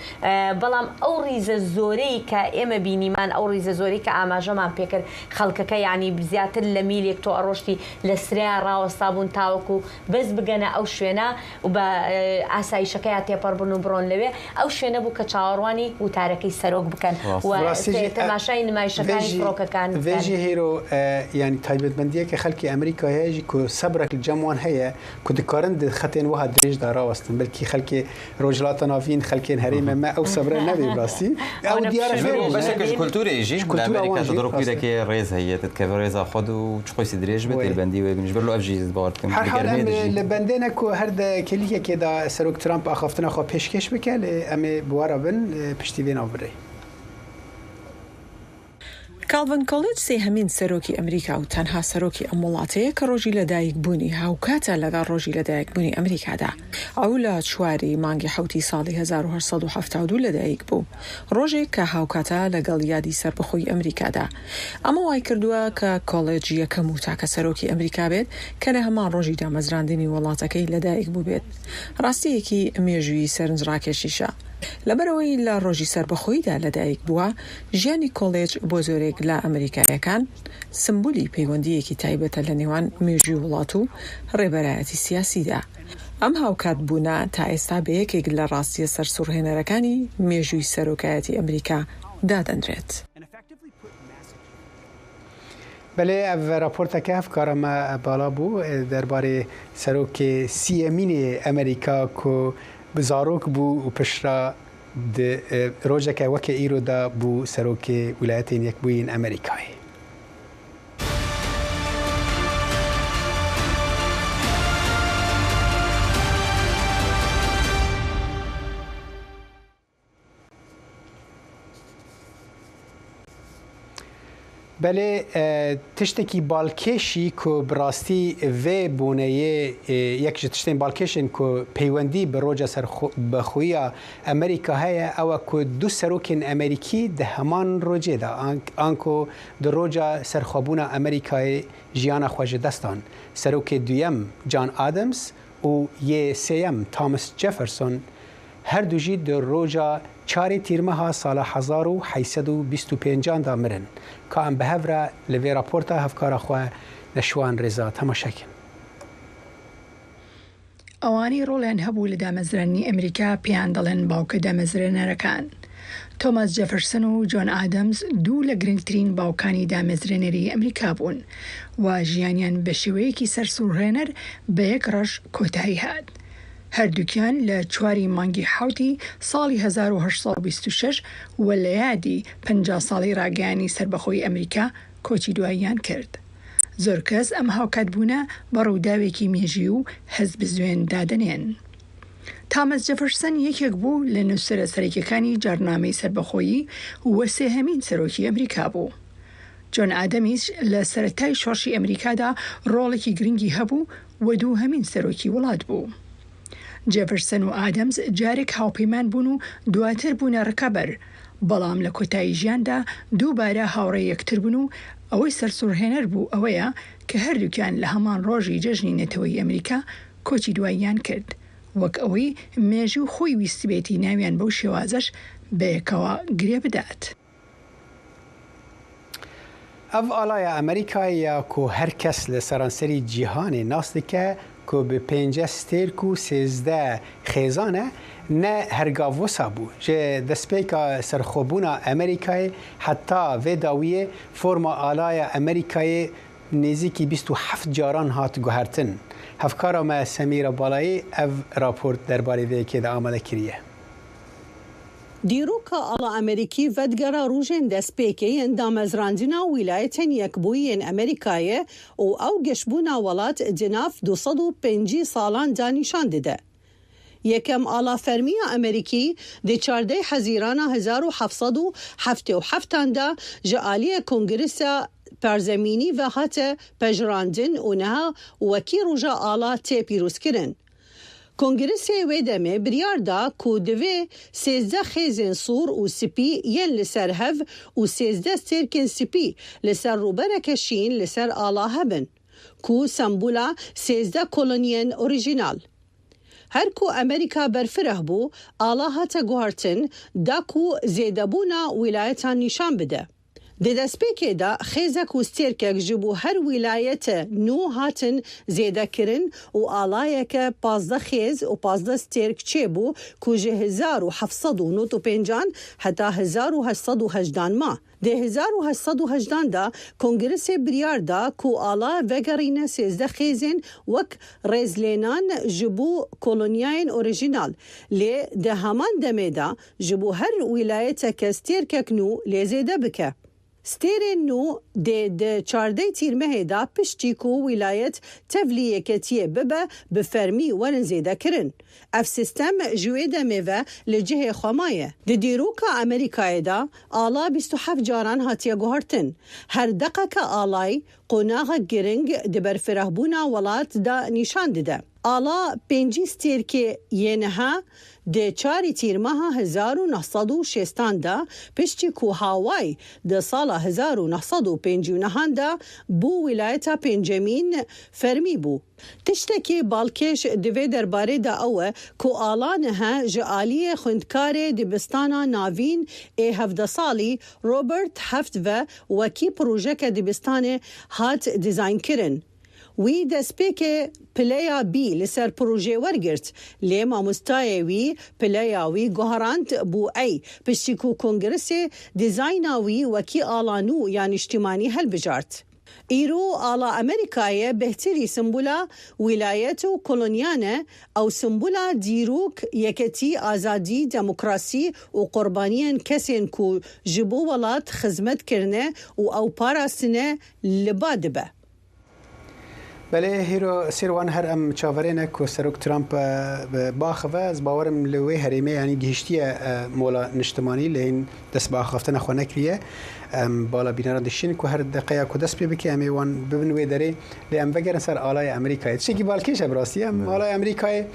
بەڵام ئەو ڕیزە زۆرەی کە ئێمە بینیمان ئەو ڕیزە زۆرەی کە ئاماژەمان پێکرد خەڵکەکە یانی زیاتر لە میلێک تۆ ئەڕۆشتی لە سریا ڕاوەستا بوون تاوەکو بەس بگەنە ئەو شوێنە و بە ئاسایشەکەیا تێپەڕ بن و بڕۆن لەوێ، ئەو شوێنە بوو کە چاوەڕوانی وتارەکەی سەرۆک بکەن و تەماشای نمایشەکانی فڕۆکەکان بکەن. ڤێژی هیرۆ یانی تایبەتمەندییەکە خەلکی ئەمریکا هەیە ژی کو سەبرەک li cem wan heye ku dikarin di xetên wiha dirêj de rawestin belkî xelkê Rojhilata Navîn xelkên herêmê me ew sebre nebê bi rastî ew diyar e fêr bûne. Beşeke ji kulturê jî li Amerîka tu dirok wî rêz heye tu dikeve rêza xwe de û çi xwesî dirêj be tê li bendî wê bînî ji ber lo ev jî ez bawer dikim Her hal em li bendê ne ku her di kêlîkekê de Serok Trump axaftina xwe pêşkêş bike lê em ê bi we re bin piştî vê navbirê. کاڵڤن کۆلیج سێهەمین سەرۆکی ئەمریکا و تەنها سەرۆکی ئەم وڵاتەیە کە ڕۆژی لەدایکبوونی هاوکاتە لەگەڵ ڕۆژی لەدایکبوونی ئەمریکادا. ئەو لە چواری مانگی حەوتی ساڵی 1872 لەدایکبوو، ڕۆژێک کە هاوکاتە لەگەڵ یادی سەربەخۆیی ئەمریکادا. ئەمە وایکردووە کە کۆلێج یەکەم و تاکە سەرۆکی ئەمریکا بێت کە لە هەمان ڕۆژی دامەزراندنی وڵاتەکەی لەدایک بووبێت. ڕاستییەکی مێژوویی سەرنجڕاکێشیشە. لەبەرئەوەی لە ڕۆژی سەربەخۆییدا لەدایک بووە، ژیانی کۆلێج بۆ زۆرێک لە ئەمریکاییەکان سمبولی پەیوەندییەکی تایبەتە لە نێوان مێژووی وڵات و ڕێبەرایەتی سیاسیدا. ئەم هاوکاتبوونە تا ئێستا بە یەکێک لە ڕاستییە سەرسوڕهێنەرەکانی مێژووی سەرۆکایەتی ئەمریکا دادەنرێت. بەلێ ئەڤ راپۆرتەکە هەڤکارا مە بالا بوو دەربارەێ سەرۆکێ سیەمینێ ئەمریکا کو زارۆک بوو و پشترا Di rojeke weke îro de bû Serokê Wîlayetên Yekbûyî yên Amerîkayê. بەلێ تشتێکی بالکێشی کو bi rastî vê boneyê yek ji tiştên balkêşên ku peywendî bi roja serbixweyiya Amerîka heye ew e ku du serokên Amerîkî di heman rojê de anku di roja serxwebûna Amerîkayê jiyana xwe ji dest dan. Serokê duyem John Adams û yê sêyem Thomas Jefferson Her du jî di roja çarê Tîrmeha sala 1825 an de mirin. Ka em bi hev re li vê raporta hevkara xwe Neşwan Reza temaşe kin. ئەوانەی ڕۆڵیان هەبوو لە دامەزراندنی ئەمریکا پێیان دەڵێن باوکە دامەزرێنەرەکان. تۆماس جێفرسن و جۆن ئادەمز دوو لە گرنگترین باوکانی دامەزرێنەری ئەمریکا بوون و ژیانیان بە شێوەیەکی سەرسوڕهێنەر بە یەک ڕەش کۆتایی هات. هەردووکیان لە چواری مانگی حەوتی ساڵی 1826 و لە یادی 50 ساڵەی ڕاگەیانی سەربەخۆیی ئەمریکا کۆچی دواییان کرد. زۆر کەس ئەم هاوکاتبوونە بە ڕووداوێکی مێژووی و هەستبزوێن دادەنێن. تامەس جەفرسن یەکێک بوو لە نووسەرە سەرەکیەکانی جاڕنامەی سەربەخۆیی و سێهەمین سەرۆکی ئەمریکا بوو. جۆن ئادەمیش لە سەرەتای شۆڕشی ئەمریکادا ڕۆڵێکی گرنگی هەبوو و دووهەمین سەرۆکی وڵات بوو. جێفرسن و ئادەمز جارێک هاوپەیمان بوون و دواتر بوونە ڕکابەر، بەڵام لە کۆتایی ژیاندا دووبارە هاوڕێی یەکتر بوون و ئەوەی سەرسوڕهێنەر بوو ئەوەیە کە هەردووکیان لە هەمان ڕۆژی جەژنی نەتەوەیی ئەمریکا کۆچی دواییان کرد، وەک ئەوەی مێژوو خۆی ویستبێتی ناویان بەو شێوازەش بەیەکەوە گرێ بدات. Ev alaya Amerîkayê ya ku her kes li seranserî cîhanê nas dike ku bi pênce stêrk û 13 xêzan e, ne hergav wisa bû. Ji destpêka serxwebûna Amerîkayê heta vê dawiyê forma alaya Amerîkayê nêzîkî 27 caran hat guhertin. Hevkara me Semîra Balayê ev raport derbarê vê yekê de amade kiriye. Dîroka ala Amerîkî vedigera rojên destpêkê yên damezrandina Wîlayetên Yekbûyî yên Amerîkayê û ew geşbûna welat di nav 250 salan de nîşan dide. Yekem ala fermî ya Amerîkî di 14 Hezîrana 1777 de ji aliyê Kongresa Parzemînî ve hate pejirandin û niha wekî roja ala tê pîrozkirin. Kongresê wê demê biryar da ku divê 13 xêzên sor û spî yên li ser hev û 13 stêrkên spî li ser rûbereke şîn li ser ala hebin ku sembola 13 koloniyên orîjînal. Her ku Amerîka berfireh bû, ala hate guhertin da ku zêdebûna wîlayetan nîşan bide. Di destpêkê de xêzek û stêrkek ji bo her wîlayete nû hatin zêdekirin û alayeke 15 xêz û 15 stêrk çêbû ku ji 1795 heta 1818 ma. Di 1818 de Kongresê biryar da ku ala vegerîne 13 xêzên wek rêzlênan ji bo kolonyayên orîjînal lê di heman demê de ji bo her wîlayeteke stêrkek nû lê zêde bike. Stêrên nû dê di 14 tîrmehê de piştî ku wîlayet tevlî yeketiyê bibe bi fermî werin zêdekirin. Ev sîstem ji wê demê ve li cihê xwe maye. Di dîroka Amerîkayê de ala 27 caran hatiye guhertin. Her deqeke alay qonaxek giring di berfirehbûna welat de nîşan dide. Ala pêncî stêrkê yê niha di çarî tîrmeha 1960 de piştî ku Hawai di sala 1959 de bû wîlayeta pêncemîn fermî bû. Tiştekî balkêş di vê derbarê de ew e ku ala niha ji aliyê xwendkarê dibistana navîn ê hevdeh salî Robert Heft ve wekî projeke dibistanê hat dîzaynkirin. Wî destpêkê pileya B li ser projeyê wergirt, lê mamostayê wî pileya wî guherand bû A piştî ku Kongresê dîzayna wî wekî ala nû ya nîştimanî hilbijart. Îro ala Amerîkayê bêhtirî sembola wîlayet û koloniyan e, ew sembola dîrok, yeketî, azadî, demokrasî û qurbaniyên kesên ku ji bo welat xizmet kirine û ew parastine li ba dibe. Belê hîro Sîrwan her em çaverê ne ku Serok Trump biaxive. Ez bawer im li wê herêmê yanî gihîştiye mola niştimanî lê hîn dest bi axaftina xwe nekiriye. Em bala bîneran dikişînin ku her deqeya ku dest pê bike em ê wan bibin wê derê lê em vegerin ser alaya Amerîkayê. Tiştekî balkêş e bi rastî em alaya Amerîkayê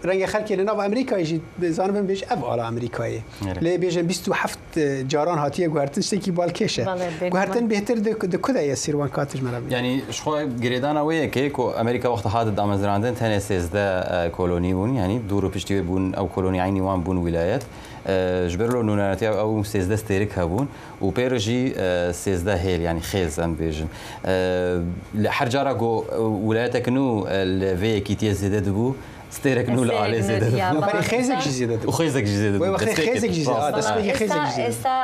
renge xelkê li nav Amerîkayê jî zanibin bêj ev ala Amerîkayê. Lê bêjin 27 caran hatiye guhertin tiştekî balkêş e. Guhertin bêhtir di ku de ye Sîrwan ka tu ji me re bibêje. Yanî ji xwe girêdana wê yekê ku Amerîka wexta hate damezrandin tenê 13 kolonî bûn yanî dûr û piştî wê bûn ew kolonî eynî wan bûn wîlayet. Ji ber lo nûneratiya ew 13 stêrik hebûn û pê re jî 13 hêl yanî xêz em bêjin. Li her cara ku wilayetek nû li vê yekîtiyê zêde dibû stêrek nû li alê zêde dibû. Berê xêzek jî zêde dibû. Û xêzek jî zêde dibû. Wê wextê xêzek jî zêde destpêkê xêzek jî zêde dibû. Êsta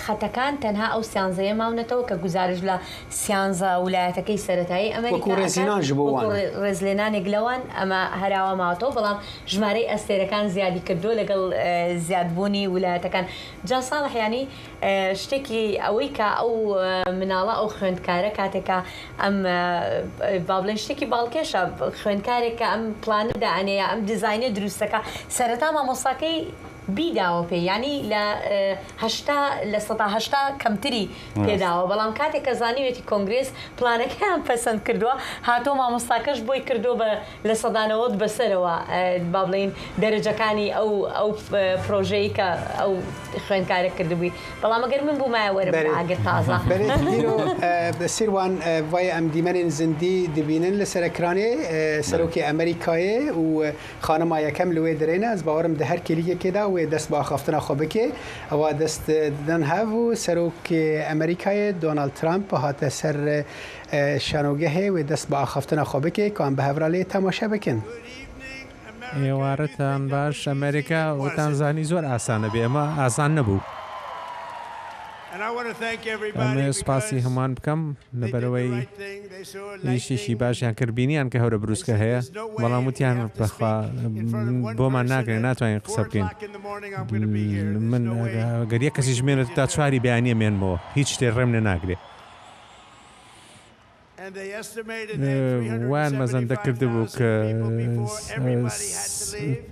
xetekan tenha ew siyanzeyê mawnetewê ke guzariş li siyanza wilayetekey seretayî Amerîka Wekû rêzlênan ji bo wan. Wekû rêzlênanêk li wan ema herawa mawetewê belam ژمارەی ئەستێرەکان زیادی کردووە لەگەڵ زیادبوونی ولایەتەکان جا ساڵح یانی شتێکی ئەوەی کە ئەو مناڵە ئەو خوێندکارە کاتێکە ئەم با بڵێن شتێکی باڵکێشە خوێندکارێک کە ئەم پلانە دائەنێ یا ئەم دیزاینە دروستەکە سەرەتا مامۆستاکەی بیداوە پێی یانی لە هەشتا 80% کەمتری پێداوە بەڵام کاتێک کە زانیوێتی کۆنگرێس پلانەکەیان پەسەند کردووە هاتۆ مامۆستاکەش بۆی کردووە بە 90% بەسەرەوە با بڵێین دەرەجەکانی ئەو ئەو پرۆژەی کە ئەو خوێندکارە کردبووی بەڵام ئەگەر من بوومایە وەرم لە ئاگر تازە. بەرێ ئیرۆ سیروان ڤایە ئەم دیمەنên زندî dibînin li ser ekranê Serokê Amerîkayê û Xanima yekem li wê derê ne. Ez bawerim di her kêlîkekê de wê dest bi axaftina xwe bike. Ewa dest didin hev û Serokê Amerîkayê Donald Trump hate ser şanogehê wê dest bi axaftina xwe bike ku em bi hev re lê temaşe bikin. ئێوارەتان باش ئەمەریکا وتان زانی زۆر ئاسانە بێ ئەمە ئاسان نەبوو. ئەمەوێ سوپاسی هەمووان بکەم لەبەرئەوەی ئیشێکی باشیان کرد بینیان کە هەورە بروسکە هەیە بەڵام وتیان بەخوا بۆمان ناکرێت ناتوانین قسە بکەین من گەر یەک کەسیش مێنێت تا چواری بەیانیە مێنمەوە هیچ شتێ ڕێم لێ ناگرێ. وایان مەزەندە کردبوو کە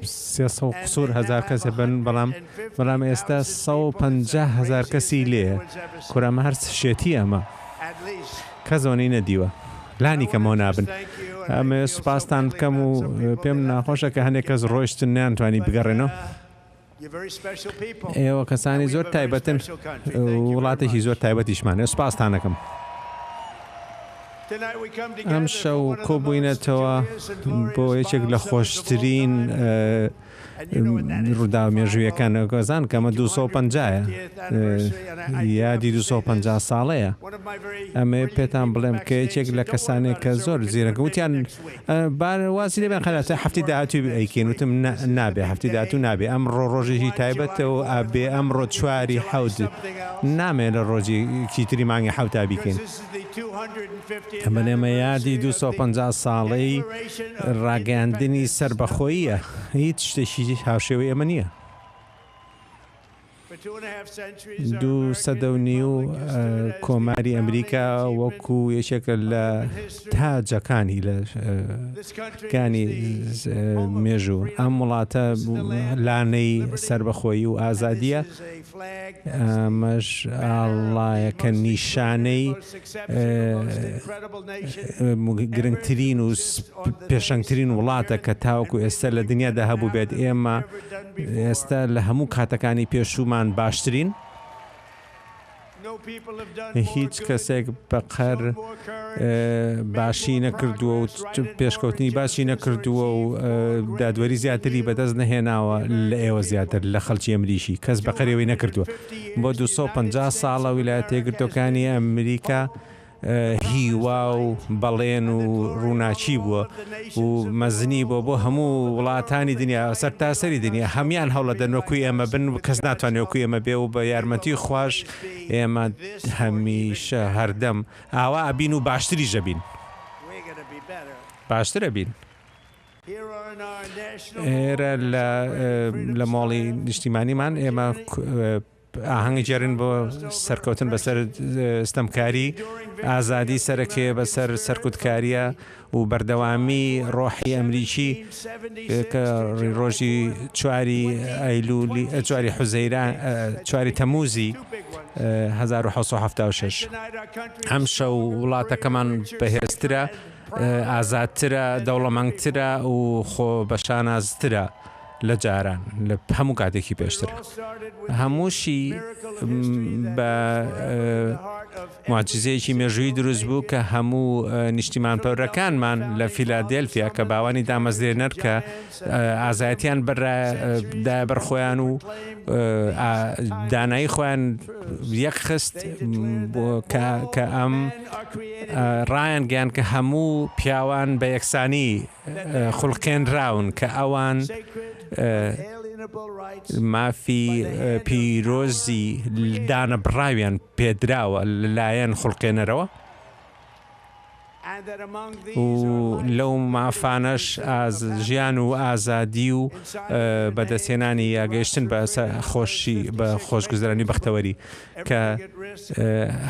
300 قسوور هەزار کەس هەبن بەڵام بەڵام ئێستا 150 هەزار کەسی لێیە کورە ئەمە هەر شێتی ئەمە کەس ئەوەنەی نەدیوە لانی کەمەوە نابن ئەمە سوپاستان بکەم و پێم ناخۆشە کە هەندێک کەس ڕۆیشتن نیانتوانی بگەڕێنەوە ئێوە کەسانی زۆر تایبەتن وڵاتێکی زۆر تایبەتیشمان هەیە سوپاستانەکەم. ئەمشەو کۆبووینەتەوە بۆ یەکێک لە خۆشترین ڕووداوە مێژوویەکان گۆزان کە ئەمە 250 یادی 250 ساڵەیە ئەمەوێ پێتان بڵێم کە یەکێک لە کەسانێک کە زۆر زیرەکە وتیان با وازی لێ بێن خەلاتە هەفتی داهاتوو ئەیکەین وتم نابێ هەفتی داهاتوو نابێ ئەمڕۆ ڕۆژێکی تایبەتە و ئەبێ ئەمڕۆ چواری حەوت نامێ لە ڕۆژی کیتری مانگی حەوتا بیکەین ئەمە ئێمە یادی 250 ساڵەی ڕاگەیاندنی سەربەخۆییە هیچ شتێکی هاوشێوەی ئەمە نییە. دوو سەدە و نیو کۆماری ئەمریکا وەکو یەکێکە لە تاجەکانی لە کانی مێژوو ئەم وڵاتە لانەی سەربەخۆیی و ئازادیە ئەمەش ئاڵایەکە نیشانەی گرنگترین و پێشەنگترین وڵاتە کە تاوەکو ئێستا لە دنیادا هەبوو بێت ئێمە ئێستا لە هەموو کاتەکانی پێشوومان باشترین. هیچ کەسێک بەقەر باشی نەکردووە و پێشکەوتنی باشی نەکردووە و دادوەری زیاتری بەدەست نەهێناوە لە ئێوە زیاتر لە خەڵکی ئەمریکی کەس بەقەر ئێوەی نەکردووە بۆ 250 ساڵە ویلایەتە یەکگرتووەکانی ئەمریکا هیوا و بەڵێن و ڕووناکی بووە و مەزنی بۆ بۆ هەموو وڵاتانی دنیا سەرتاسەری دنیا هەموان هەوڵەدەن وەکوی ئێمە بن و کەس ناتوانێت وەکوی ئێمە بێ و بە یارمەتی خواش ئێمە هەمیشە هەردەم ئاوا ئەبین و باشتریش ئەبین باشتر ئەبین. ئێرە لە لە مۆڵی نیشتیمانیمان ئێمە. ئاهەنگ گێڕین بۆ سەرکەوتن بەسەر ستەمکاری، ئازادی سەرەکەیە بەسەر سەرکوتکارییە و بەردەوامی ڕۆحی ئەمریکی کە ڕۆژی چواری ئەیلولی چواری حوزەیران چواری تەموزی 1976 ئەمشەو وڵاتەکەمان بەهێزترە ئازادترە دەوڵەمەندترە و خۆ بە شانازترە لە جاران لە هەموو کاتێکی پێشتر هەمووشی بە موعجیزەیەکی مێژوویی دروست بوو کە هەموو نیشتیمانپەرەکانمان لە فیلادێلفیا کە باوانی دامەزرێنەر کە ئازایەتیان دایە بەر خۆیان و دانایی خۆیان یەکخست کە ئەم ڕایانگەیان کە هەموو پیاوان بە یەکسانی خولقێنراون کە ئەوان مافی پیرۆزی دانەبڕاویان پێدراوە لەلایەن خوڵقێنەرەوە و لەو مافانەش ژیان و ئازادی و بەدەستهێنانی یا گەیشتن بە خۆشی بە خۆشگوزەرانی بەختەوەری کە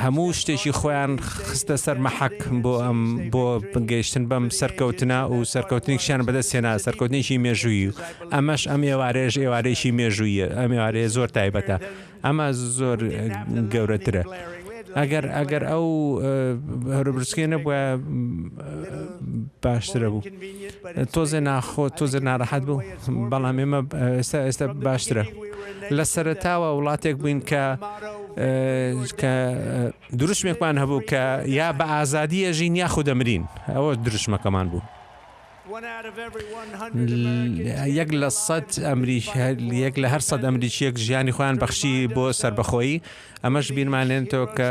هەموو شتێکی خۆیان خستە سەر مەحەک بۆ ئەم بۆ گەیشتن بەم سەرکەوتنە و سەرکەوتنێکیان بەدەست هێنا سەرکەوتنێکی مێژوویی و ئەمەش ئەم ئێوارەیەش ئێوارەیەکی مێژوویە ئەم ئێوارەیە زۆر تایبەتە ئەمە زۆر گەورەترە ئەگەر ئەگەر ئەو هەربرسکێ نەبووە باشترە بوو تۆزێ ناخۆ تۆزێ ناڕەحەت بوو بەڵام ئێمە ئێستا ئێستا باشترە لە سەرەتاوە وڵاتێک بووین کە کە دروشمێکمان هەبوو کە یا بە ئازادی ئەژین یاخود دەمرین ئەوە دروشمەکەمان بوو. یەک لە سەد ئەمریک یەک لە هەر سەد ئەمریکیەک ژیانی خۆیان بەخشی بۆ سەربەخۆیی ئەمەش بیرمان لێنێتەوە کە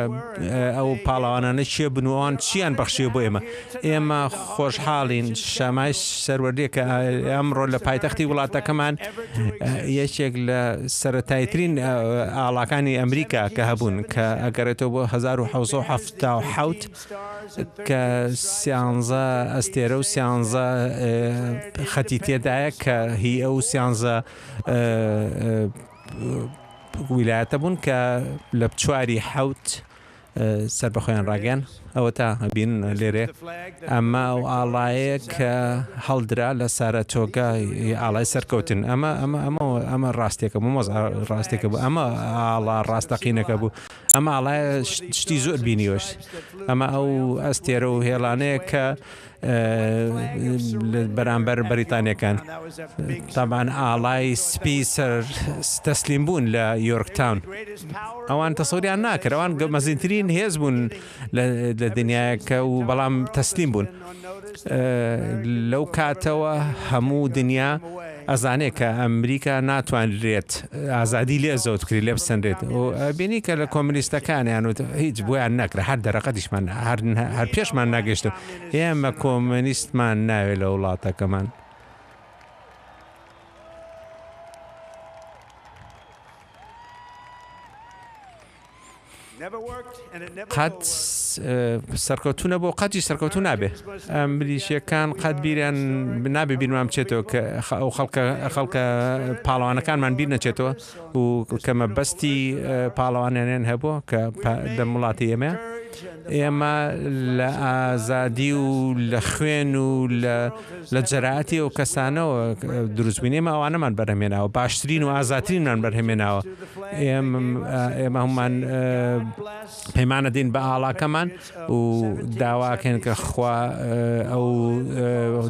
ئەو پاڵەوانانە کێ بن و ئەوان چیان بەخشیوە بۆ ئێمە. ئێمە خۆشحاڵین شەمای سەروەریە کە ئەمڕۆ لە پایتەختی وڵاتەکەمان یەکێک لە سەرەتایترین ئاڵاکانی ئەمریکا کە هەبوون کە ئەگەڕێتەوە بۆ 1977 کە سیانزە ئەستێرە و سیانزە خەتی تێدایە کە هی ئەو سیانزە ویلایەتە بوون کە لە چواری حەوت سەربەخۆیان ڕاگەیان ئەوە تا بین لێرێ ئەمە ئەو ئاڵایەیە کە هەڵدرا لە سارەتۆگا ئاڵای سەرکەوتن ئەمە ئەمە ئەمە ئەمە ڕاستێکە بوو مۆز ڕاستێکە بوو ئەمە ئاڵا ڕاستەقینەکە بوو ئەمە ئاڵای شتی زۆر بینیوەش ئەمە ئەو ئەستێرە و هێڵانەیە کە بەرامبەر بەریتانیەکان تابان ئاڵای سپی سەر تەسلیم بوون لە یۆرک تاون ئەوان تەسەوریان ناکرد ئەوان مەزنترین هێز بوون لە دنیاکە و بەڵام تەسلیم بوون لەو کاتەوە هەموو دنیا ئەزانێ کە ئەمریکا ناتوانرێت ئازادی لێ زەوت بکرێت لێ بسەنرێت و بینی کە لە کۆمنیستەکانیان وت هیچ بۆیان نەکرا هەر دەرەقەتیشمان هەر هەر پێشمان نەگەشت ئێمە کۆمنیستمان ناوێ لە وڵاتەکەمان. قەت سەرکەوتوو نەبوو قەتیش سەرکەوتوو نابێ ئەمریکیەکان قەت بیریان نابێ بیرمان بچێتەوە کە ئەو خەڵکە خەڵکە پاڵەوانەکانمان بیر نەچێتەوە و کە مەبەستی پاڵەوانیان هەبوو کە لە وڵاتی ئێمە ئێمە لە ئازادی و لە خوێن و لە جەراتی ئەو کەسانەوە دروست بووین ئێمە ئەوانەمان بەرهەمێناوە باشترین و ئازاترینمان بەرهەمێناوە ئێمە هەموومان پەیمانە دین بە ئاڵاکەمان و داواکەین کە خوا ئەو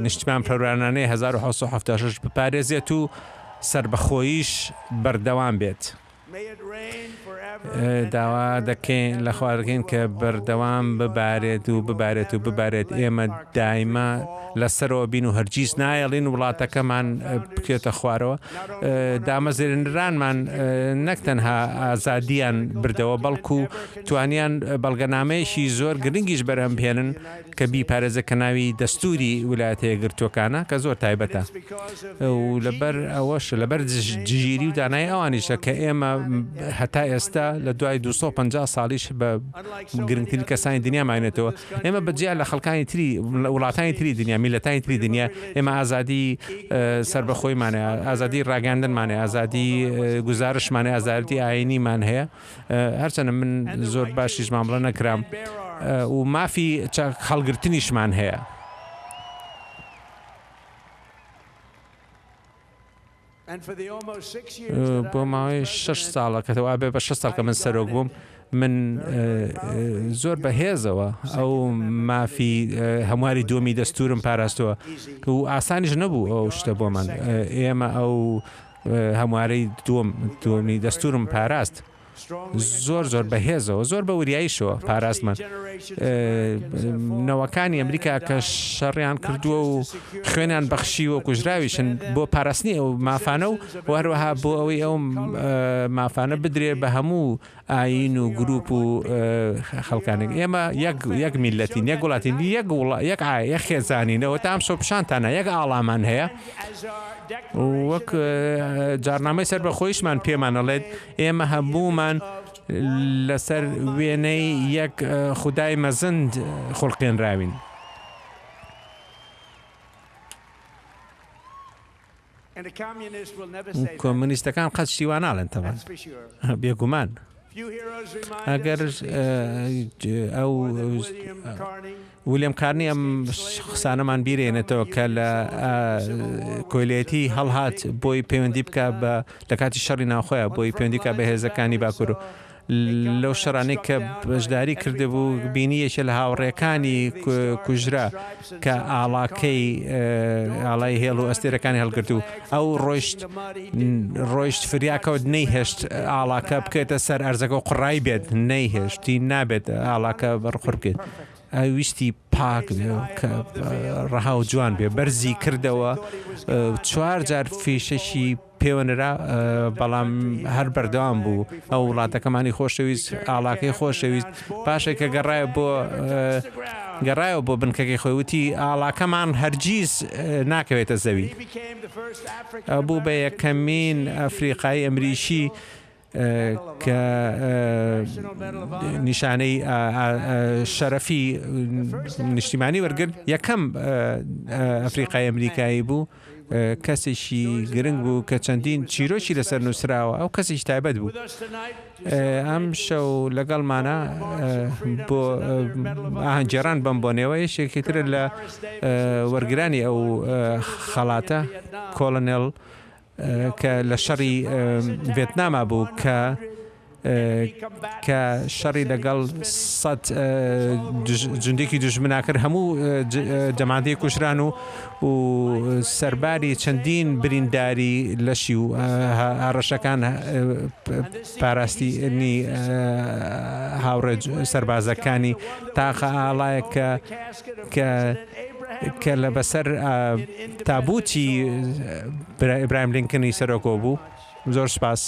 نیشتمان پەروانانەی 1970 بپارێزێت و سربەخۆیش بەردەوام بێت. داوا دەکەین لە خوا دەکەین کە بەردەوام ببارێت و ببارێت و ببارێت ئێمە دایمە لەسەرەوە بین و هەرگیز نایەڵین وڵاتەکەمان بکرێتە خوارەوە دامەزرێنرانمان نەک تەنها ئازادیان بردەوە بەڵکو توانیان بەڵگەنامەیەکی زۆر گرنگیش بەرهەم بهێنن کە بیپارێزێ کە ناوی دەستوری ولایەتە یەکگرتووەکانە کە زۆر تایبەتە و لەبەر ئەوەش لەبەر ژیری و دانایی ئەوانیشە کە ئێمە هەتا ئێستا. ئێستا لە دوای 250 ساڵیش بە گرنگترین کەسانی دنیا ماینێتەوە. ئێمە بە جیا لە خەڵکانی تری وڵاتانی تری دنیا، میللەتانی تری دنیا، ئێمە ئازادی سەربەخۆیمان هەیە، ئازادی ڕاگەیاندنمان هەیە، ئازادی گوزارشمان هەیە، ئازادی ئایینیمان هەیە. هەرچەندە من زۆر باشیش مامەڵە نەکرام و مافی چەک هەڵگرتنیشمان هەیە. بۆ ماوەی شەش ساڵە کە وابێ بە شەش ساڵ کە من سەرۆک بووم من زۆر بەهێزەوە ئەو مافی هەمواری دووەمی دەستورم پاراستووە و ئاسانیش نەبوو ئەو شتە بۆمان ئێمە ئەو هەموارەی دووەم دووەمی دەستورم پاراست. زۆر زۆر بەهێزەوە زۆر بە وریاییشەوە پاراستمان نەوەکانی ئەمریکا کە شەڕیان کردووە و خوێنیان بەخشیوە کوژراویشن بۆ پاراستنی ئەو مافانە و هەروەها بۆ ئەوەی ئەو مافانە بدرێ بە هەموو ئایین و گروپ و خەڵکانێک ئێمە یەک یەک میلەتین یەک وڵاتین یەک وڵا یەک یەک خێزانینەوە تام شۆ پیشانتانە یەک ئاڵامان هەیە وەک جارنامەی سەر بە خۆیشمان پێمان ئەڵێت ئێمە هەموومان لەسەر وێنەی یەک خودای مەزن خوڵقێنراوین. کۆمۆنیستەکان قەت شتی وا ناڵێن تەبعەن بێگومان ئەگەر ئەو ویلیام کارنی ئەم قسانەمان بیرێنێتەوە کە لە کۆیلەتی هەڵهات بۆی پەیوەندی بکە بە لە کاتی شەڕی ناوخۆیە بۆی پەیوەندی بکە بە هێزەکانی باکوور لەو شەڕانەی کە بەشداری کردبوو بینی یەکێ لە هاوڕێکانی کوژرا کە ئاڵاکەی ئاڵای هێڵ و ئەستێرەکانی هەڵگرتوو ئەو ڕۆیشت ڕۆیشت فریاکەوت نەیهێشت ئاڵاکە بکەێتە سەر ئەرزەکە و قڕای بێت نەیهێشتی نابێت ئاڵاکە بەڕخور بکەیت ویستی پاک بێ کە ڕەها و جوان بێ بەرزی کردەوە چوار جار فیشەکی پێوەنرا بەڵام هەر بەردەوام بوو ئەو وڵاتەکەمانی خۆشەویست ئاڵاکەی خۆشەویست پاشێک کە گەڕایە بۆ گەڕایەوە بۆ بنکەکەی خۆی وتی ئاڵاکەمان هەرگیز ناکەوێتە زەوی ئەو بوو بە یەکەمین ئەفریقایی ئەمریکی کە نیشانەی شەرەفی نیشتیمانی وەرگرت یەکەم ئەفریقای ئەمریکایی بوو کەسێکی گرنگ بوو کە چەندین چیرۆکی لەسەر نووسراوە ئەو کەسێکی تایبەت بوو ئەم شەو لەگەڵمانە بۆ ئاهەنگگێڕان بەم بۆنەوە یەکێکی ترە لە وەرگرانی ئەو خەڵاتە کۆڵۆنێڵ کە لە شەڕی ڤێتناما بوو کە کە شەڕی لەگەڵ سەد جوندێکی دوژمنا کرد هەموو جەماعەتەکەی کوژران و و سەرباری چەندین برینداری لەشی و هەڕەشەکان پاراستنی هاوڕێ سەربازەکانی تاقە ئاڵایەک کە کە کە لە بەسەر تابوتی ئیبراهیم لینکنی سەرۆکەوە بوو زۆر سپاس.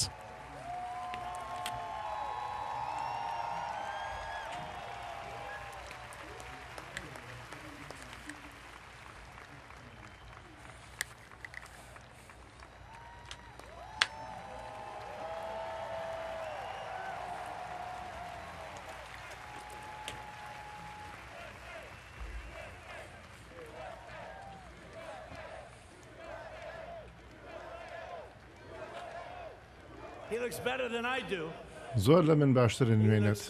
زۆر لە من باشتر ئەنوێنێت.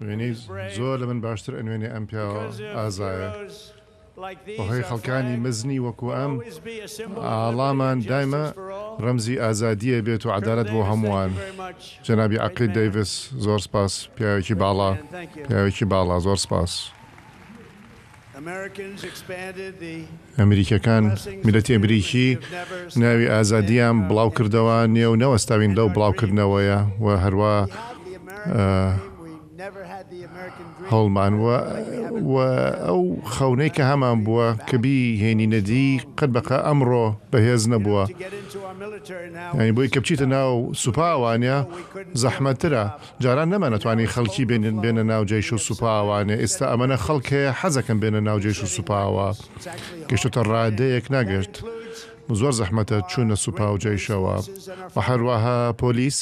وێنەی زۆر لە من باشتر ئەنوێنێ ئەم پیاوە ئازایە. بەهۆی خەڵکانی مەزنی وەکو ئەم، ئاڵامان دایمە ڕەمزی ئازادییە بێت و عەدالەت بۆ هەمووان. جەنابی عەقید دەیڤس زۆر سپاس. پیاوێکی باڵا. پیاوێکی باڵا. زۆر سپاس. ئەمریکیەکان، میللەتی ئەمریکی ناوی ئازادییان بڵاو کردەوە نێو نەوەستاوین لەو بڵاو کردنەوەیە و هەروا هەوڵمان و و ئەو خەونەی کە هەمان بووە کە بیهێنینە دی قەت بەقە ئەمڕۆ بەهێز نەبووە یانی بۆی کە بچیتە ناو سوپاوانە زەحمەتترە جاران نەمانەتوانی خەڵکی بێنن بێنە ناو جەیش و سوپاوانێ ئیستا ئەمەنە خەڵک هەیە حەزەکەن بێنە ناو جەیش و سوپاوە گەشتۆتە ڕادەیەک ناگەشت. زۆر زەحمەتە چوونە سوپا و جەیشەوە و هەروەها پۆلیس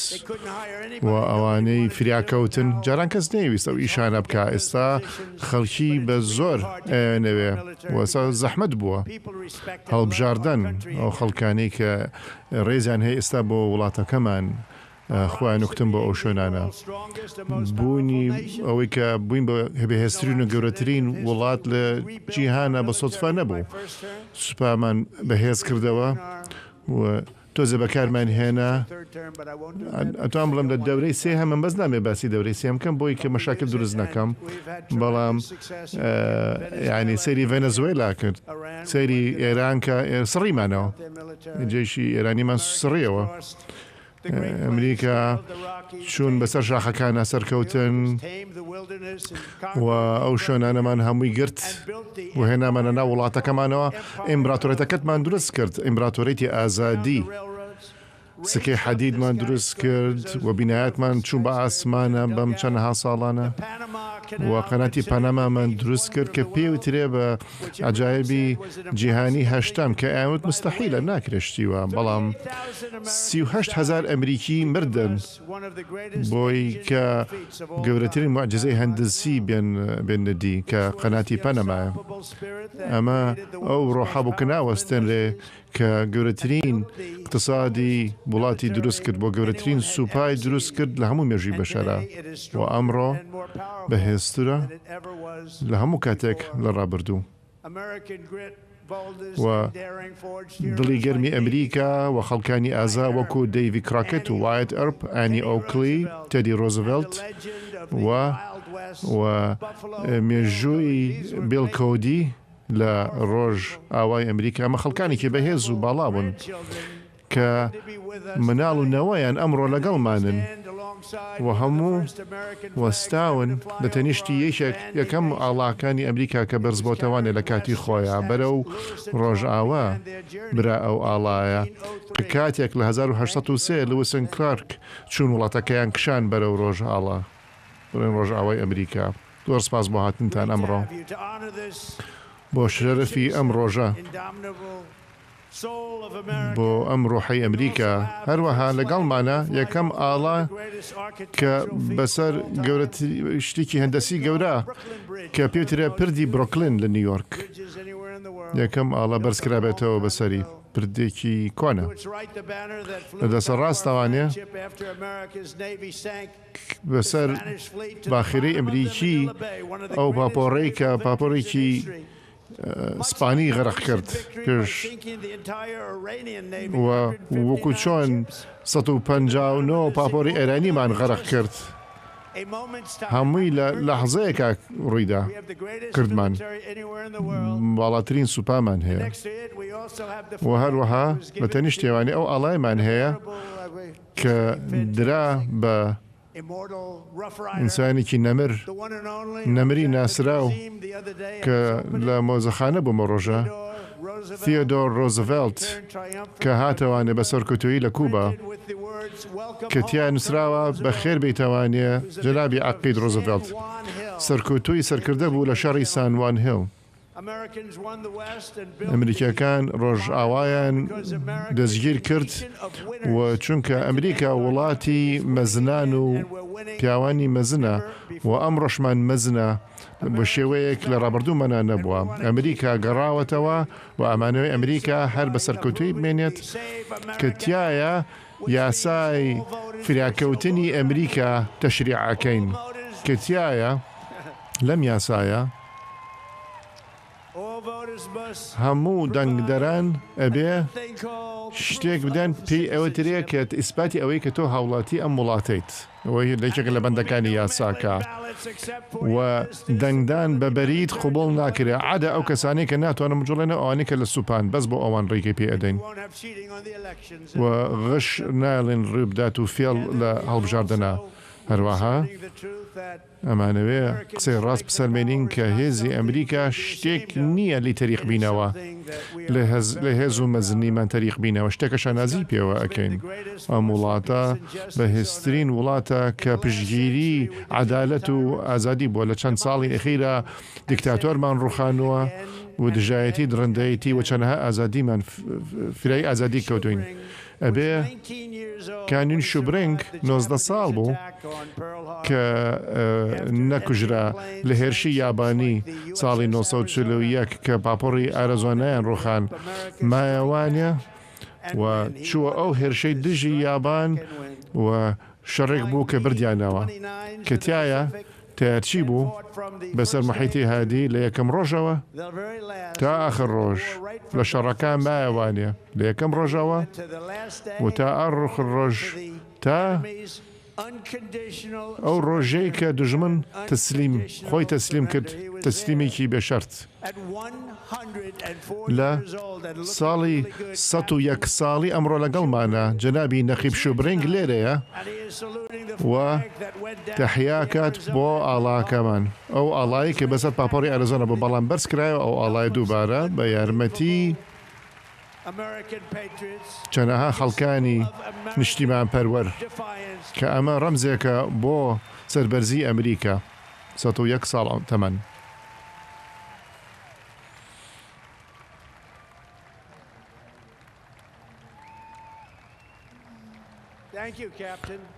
و ئەوانەی فریاکەوتن جاران کەس نەیویست ئەو ئیشانە بکا ئێستا خەڵکی بە زۆر ئەیانەوێ و ئێستا زەحمەت بووە هەڵبژاردن ئەو خەڵکانەی کە ڕێزیان هەیە ئێستا بۆ وڵاتەکەمان خۆیان وکتم بۆ ئەو شوێنانە. بوونی ئەوەی کە بووین بە بەهێزترین و گەورەترین وڵات لە جیهانا بە سۆدفە نەبوو. سوپامان بەهێز کردەوە و تۆزێ بەکارمان هێنا. ئەتوانم بڵێم لە دەورەی سێهەم من بەس نامەوێ باسی دەورەی سێهەم بکەم بۆی کە مەشاکل دروست نەکەم بەڵام یانی سەیری ڤەنەزوێلا کرد سەیری ئێران کە سڕیمانەوە جێشی ئێرانیمان سڕیەوە. ئەمریکا چوون بەسەر شاخەکانا سەرکەوتن و ئەو شوێنانەمان هەمووی گرت و هێنامانە ناو وڵاتەکەمانەوە ئیمبراتۆرێتەکەتمان دروست کرد ئیمبراتۆریەتی ئازادی سکەی حەدیدمان دروست کرد و بینایەتمان چوو بە ئاسمانە بەم چەندەها ساڵانە و قەناتی پەنەمامان دروست کرد کە پێوترێ بە عەجایبی جیهانی هەشتەم کە ئەیانوت موستەحیلە ناکرێ شتی وا بەڵام 38 هەزار ئەمریکی مردن بۆی کە گەورەترین موعجیزەی هەندسی بێن بێننە دی کە قەناتی پەنەمایە ئەمە ئەو ڕۆحە بوو کە ناوەستێنرێ کە گەورەترین اقتصادی وڵاتی دروست کرد بۆ گەورەترین سوپای دروست کرد لە هەموو مێژووی بەشەرا و ئەمڕۆ بەهێزترە لە هەموو کاتێک لە ڕابردوو و دڵی گەرمی ئەمریکا و خەڵکانی ئازا وەکو دەیڤی کراکت و وایت ئەرپ، ئانی ئۆکلی، تێدی ڕۆزڤێلت و و مێژووی بیڵ کۆدی لە ڕۆژ ئاوای ئەمریکا ئەمە خەڵکانێکی بەهێز و باڵا بوون کە مناڵ و نەوەیان ئەمڕۆ لەگەڵمانن و هەموو وەستاون لە تەنیشتی یەکێک یەکەم ئاڵاکانی ئەمریکا کە بەرزبۆتەوانێ لە کاتی خۆیا بەرەو ڕۆژئاوا برا ئەو ئاڵایە کە کاتێک لە 1803 لویسن کلارک چوون وڵاتەکەیان کشان بەرەو ڕۆژئاڵا بڵێن ڕۆژئاوای ئەمریکا. زۆر سپاس بۆ هاتنتان ئەمڕۆ بۆ شەرەفی ئەم ڕۆژە بۆ ئەم ڕۆحەی ئەمریکا. هەروەها لەگەڵمانە یەکەم ئاڵا کە بەسەر گەورەترین شتێکی هەندەسی گەورە کە پێوترێ پردی برۆکلین لە نیویۆرک یەکەم ئاڵا بەرزکرابێتەوە بەسەری پردێکی کۆنە لە دەسە ڕاستەوانێ بەسەر باخیرەی ئەمریکی ئەو پاپۆڕەی کە پاپۆڕێکی سپانی غەرق کرد پێش و وەکو چۆن 159 پاپۆری ئێرانیمان غەرق کرد هەمووی لە لەحزەیەکا ڕوویدا کردمان باڵاترین سوپامان هەیە و هەروەها بە تەنیشتێوانی ئەو ئاڵایمان هەیە کە درا بە ئینسانێکی نەمر، نەمری ناسراو کە لە مۆزەخانە بوو مەڕۆژە، تیۆدۆر ڕۆزڤێڵت، کە هاتەوانێ بە سەرکەوتوویی لە کوبا، کە تیا نووسراوە بەخێر بێیتەوانێ جەنابی عەقید ڕۆزڤێڵت، سەرکەوتووی سەرکردە بوو لە شەڕی سان وان هیڵ. ئەمریکیەکان ڕۆژئاوایان دەستگیر کرد و چونکە ئەمریکا وڵاتی مەزنان و پیاوانی مەزنە و ئەمڕۆشمان مەزنە بە شێوەیەک لە ڕابردوومانا نەبووە ئەمریکا گەڕاوەتەوە و ئەمانەوەی ئەمریکا هەر بە سەرکەوتووی بمێنێت کە تیایە یاسای فریاکەوتنی ئەمریکا تەشریع ئەکەین کە تیایە لەم یاسایە هەموو دەنگدەران ئەبێ شتێک بدەن پێی ئەوترێ کە ئیسپاتی ئەوەی کە تۆ هاوڵاتی ئەم وڵاتەیت ئەوەی یەکێکە لە بەندەکانی یاساکە و دەنگدان بە بەرید قبوڵ ناکرێ عادە ئەو کەسانەی کە ناتوانن بجوڵێنەوە ئەوانەی کە لە سوپان بەس بۆ ئەوان ڕیگەی پێ ئەدەین و غش نایەڵین ڕووبدات و فێڵ لە هەڵبژاردنە هەروەها ئەمانەوێ قسەی ڕاست بسەلمێنین کە هێزی ئەمریکا شتێک نییە لێی تەریق بینەوە، لە هێز و مەزنیمان تەریق بینەوە، شتێکە شانازی پێوە ئەکەین. ئەم وڵاتە بەهێزترین وڵاتە کە پشتگیری عەدالەت و ئازادی بووە، لە چەند ساڵی ئەخیرا دیکتاتۆرمان ڕوخانووە. و دژایەتی دڕندەیەتی و چەنەها ئازادیمان فرای ئازادی کەوتوین ئەبێ کانیون شوبرنگ 19 ساڵ بوو کە نەکوژرا لە هێرشی یابانی ساڵی 1941 کە پاپۆڕی ئارەزۆنایان ڕوخان مایەوانە و چووە ئەو هێرشەی دژی یابان و شەڕێک بوو کە بردیانەوە کە تایە تەیارچی بوو بەسەر محیتی هادی لە یەکەم ڕۆژەوە تا ئاخر ڕۆژ لە شەڕەکە مایەوانە لە یەکەم ڕۆژەوە و تا ئاخر ڕۆژ تا ئەو ڕۆژەی کە دوژمن تەسلیم خۆی تەسلیم کرد تەسلیمێکی بێ شەرت لە ساڵی 101 ساڵی ئەمڕۆ لەگەڵمانە جەنابی نەقیب شوبرینگ لێرەیە و تەحیاکات بۆ ئاڵاکەمان ئەو ئاڵایەی کە بەسەر پاپۆڕی ئەرزۆنە بوو بەڵام بەرز کرایەوە ئەو ئاڵایە دووبارە بە یارمەتی چەنەها خەڵکانی نیشتیمانپەروەر کە ئەمە ڕەمزێکە بۆ سەربەرزی ئەمریکا 101 ساڵ تەمەن.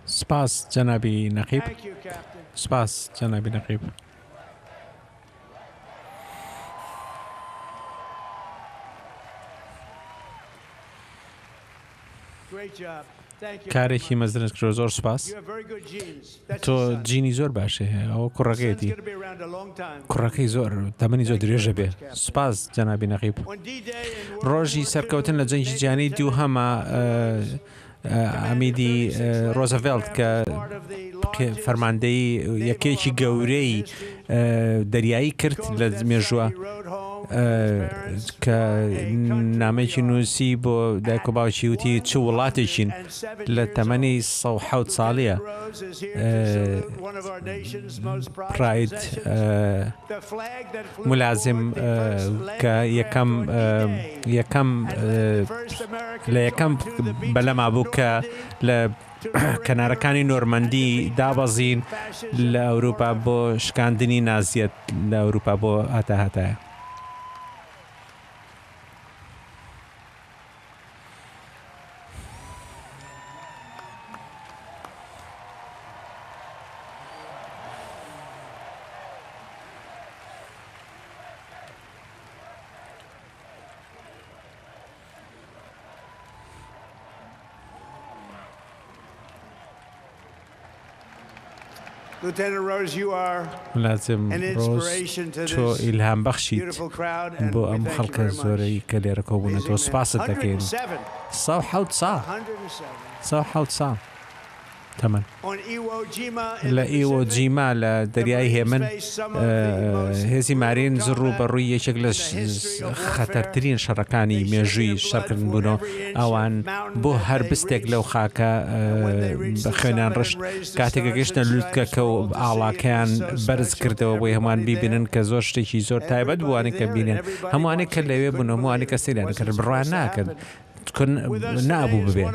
سپاس جەنابی نەقیب. سپاس جەنابی نەقیب. کارێکی مەزنت کرد زۆر سوپاس تۆ جینی زۆر باشی هەیە ئەوە کوڕەکەیەتی کوڕەکەی زۆر تەمەنی زۆر درێژە بێ سوپاس جەنابی نەقیب ڕۆژی سەرکەوتن لە جەنگی جیهانی دووهەمە عەمیدی ڕۆزەڤێڵت کە فەرماندەیی یەکەیەکی گەورەی دەریایی کرد لە مێژووە کە نامەیەکی نووسی بۆ دایک و باوکی وتی چ وڵاتێکین لە تەمەنی 1970 ساڵیە ڕاید ملازم کە یەکەم یەکەم لە یەکەم بەلەما بوو کە لە کەنارەکانی نۆرمەندی دابەزین لە ئەوروپا بۆ شکاندنی نازیەت لە ئەوروپا بۆ هەتا هەتایە. ملازم ڕۆز تۆ ئیلهام بەخشیت بۆ ئەم خەڵکە زۆرەی کە لێرە کۆبوونەتەوە سوپاست دەکەین. 107 ساڵ 107 ساڵ تەمەن. لە ئیوۆ جیما لە دەریای هێمن، هێزی مارینز ڕووبەڕووی یەکێک لە خەتەرترین شەڕەکانی مێژووی شەڕکردن بوونەوە. ئەوان بۆ هەر بستێک لەو خاکە خوێنیان ڕشت. کاتێک کە گەیشتنە لوتکەکە و ئاڵاکەیان بەرز کردەوە بۆی هەمووان بیبینن کە زۆر شتێکی زۆر تایبەت بوو ئەوانەی کە بینیان، هەمووانێک کە لەوێ بوون، هەمووانێک کە سەیریان دەکردن بڕوایان ناکرد. نابوو ببێ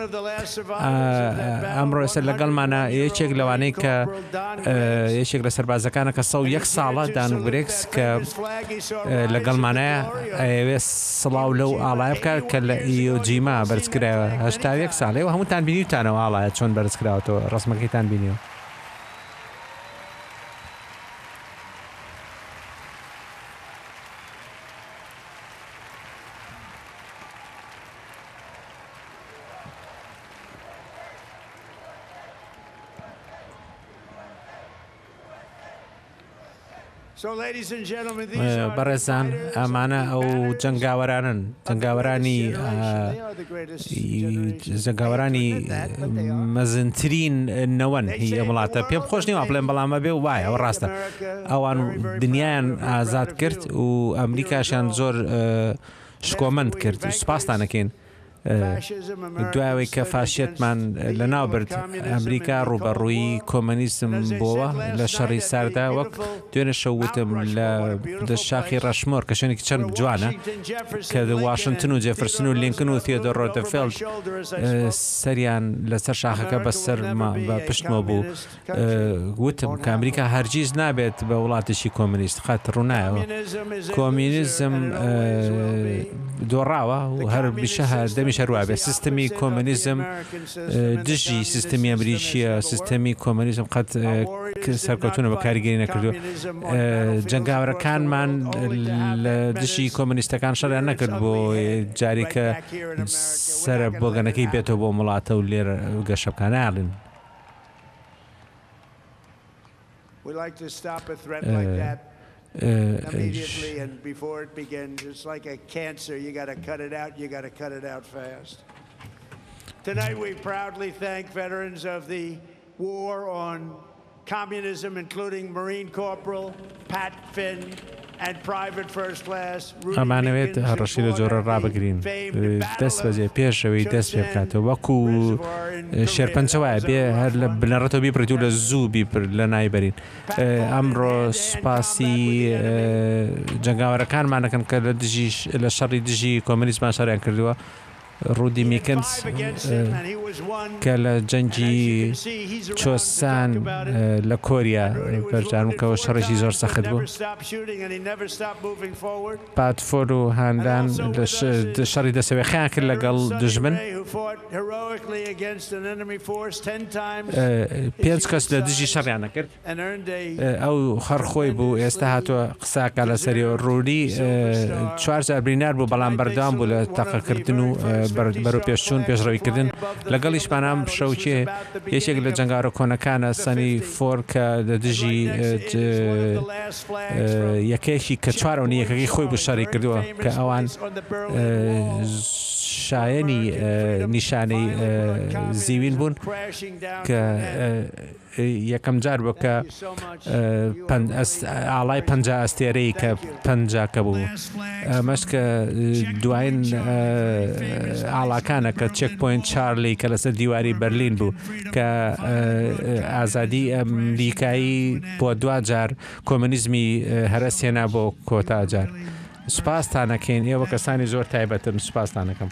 ئەمڕۆ ئێستا لەگەڵمانە یەکێک لەوانەی کە یەکێک لە سەربازەکانە کە 101 ساڵە دان برێکس کە لەگەڵمانە ئەیەوێ سڵاو لەو ئاڵایە بکات کە لە ئیۆجیما بەرزکرایەوە 81 ساڵێ و هەمووتان بینیوتانەوە ئاڵایە چۆن بەرزکراوەتەوە ڕسمەکەیتان بینیوە. بەڕێزان ئەمانە ئەو جەنگاوەرانن جەنگاوەرانی جەنگاوەرانی مەزنترین نەوەن هی ئەم وڵاتە پێم خۆش نیوە بڵێم بەڵام ئەبێ وایە ئەوە ڕاستە ئەوان دنیایان ئازاد کرد و ئەمریکاشیان زۆر شکۆمەند کرد سوپاستان ئەکەین. دوای ئەوەی کە فاشیەتمان لەناو برد، ئەمریکا ڕووبەڕووی کۆمەنیزم بۆوە لە شەڕی ساردا، وەک دوێنێ شەو وتم لە شاخی ڕەشمۆر کە شوێنێکی چەند جوانە کە واشنتن و جێفرسن و لینکن و تیۆدۆر ڕۆزەفێڵت سەریان لەسەر شاخەکە بەسەر بە پشتمەوە بوو. وتم کە ئەمریکا هەرگیز نابێت بە وڵاتێکی کۆمۆنیست، قەت ڕوونایەوە. کۆمۆنیزم دۆڕاوە و هەر بیشە هەردەمیش هەر وابێت. سیستمی کۆمۆنیزم دژی سیستمی ئەمریکییە، سیستمی کۆمۆنیزم قەت سەرکەوتوونە بە کاریگەری نەکردووە. جەنگاوەرەکانمان لە دژی کۆمۆنیستەکان شەڕیان نەکرد بۆ جارێکە سەرە بۆگەنەکەی بێتەوە بۆ وڵاتە و لێرە گەشە بکات. نایەڵین. ئەمانەوێت هەڕەشەی لەو جۆرە ڕابگرین دەست بەجێ پێش ئەوەی دەست پێ بکاتەوە وەکو شێرپەنجە وایە بێ هەر لە بنەڕەتەوە بیبڕیت و لە زوو بیبر لە نایبەرین ئەمڕۆ سوپاسی جەنگاوەرەکانمان دەکەن کە لە دژی لە شەڕی دژی کۆمەنیزمان شەڕیان کردووە ڕودی میکنز کە لە جەنگی چۆسان لە کۆریا بەشداربوو کە شەڕێکی زۆر سەخت بوو. پات فۆر و هاندان لە شەڕی دەسەوێخەیان کرد لەگەڵ دوژمن. پێنج کەس لە دژی شەڕیان نەکرد. ئەو هەر خۆی بوو ئێستا هاتووە قساکە لەسەری ڕووری چوار جار برینار بوو بەڵام بەردەوام بوو لە تەقەکردن و بەرەو پێشچوون پێشڕەویکردن لەگەڵیشمانام شەوکێ یەکێک لە جەنگاوەرە کۆنەکانە سەنی فۆر کە لە دژی یەکێکی کە چوارەوەنی یەکەکەی خۆی بوو شەڕی کردووە کە ئەوان شایەنی نیشانەی زیوین بوون کە یەکەم جار بوو کە ئاڵای 50 ئەستێرەی کە پەنجاکە بوو ئەمەش کە دوایین ئاڵاکانە کە چێک پوینت چارلی کە لەسەر دیواری بەرلین بوو کە ئازادی ئەمریکایی بۆ دواجار کۆمۆنیزمی هەرەس هێنا بۆ کۆتا جار. سوپاستانەکەین ئێوە کەسانی زۆر تایبەتن سوپاستانەکەم.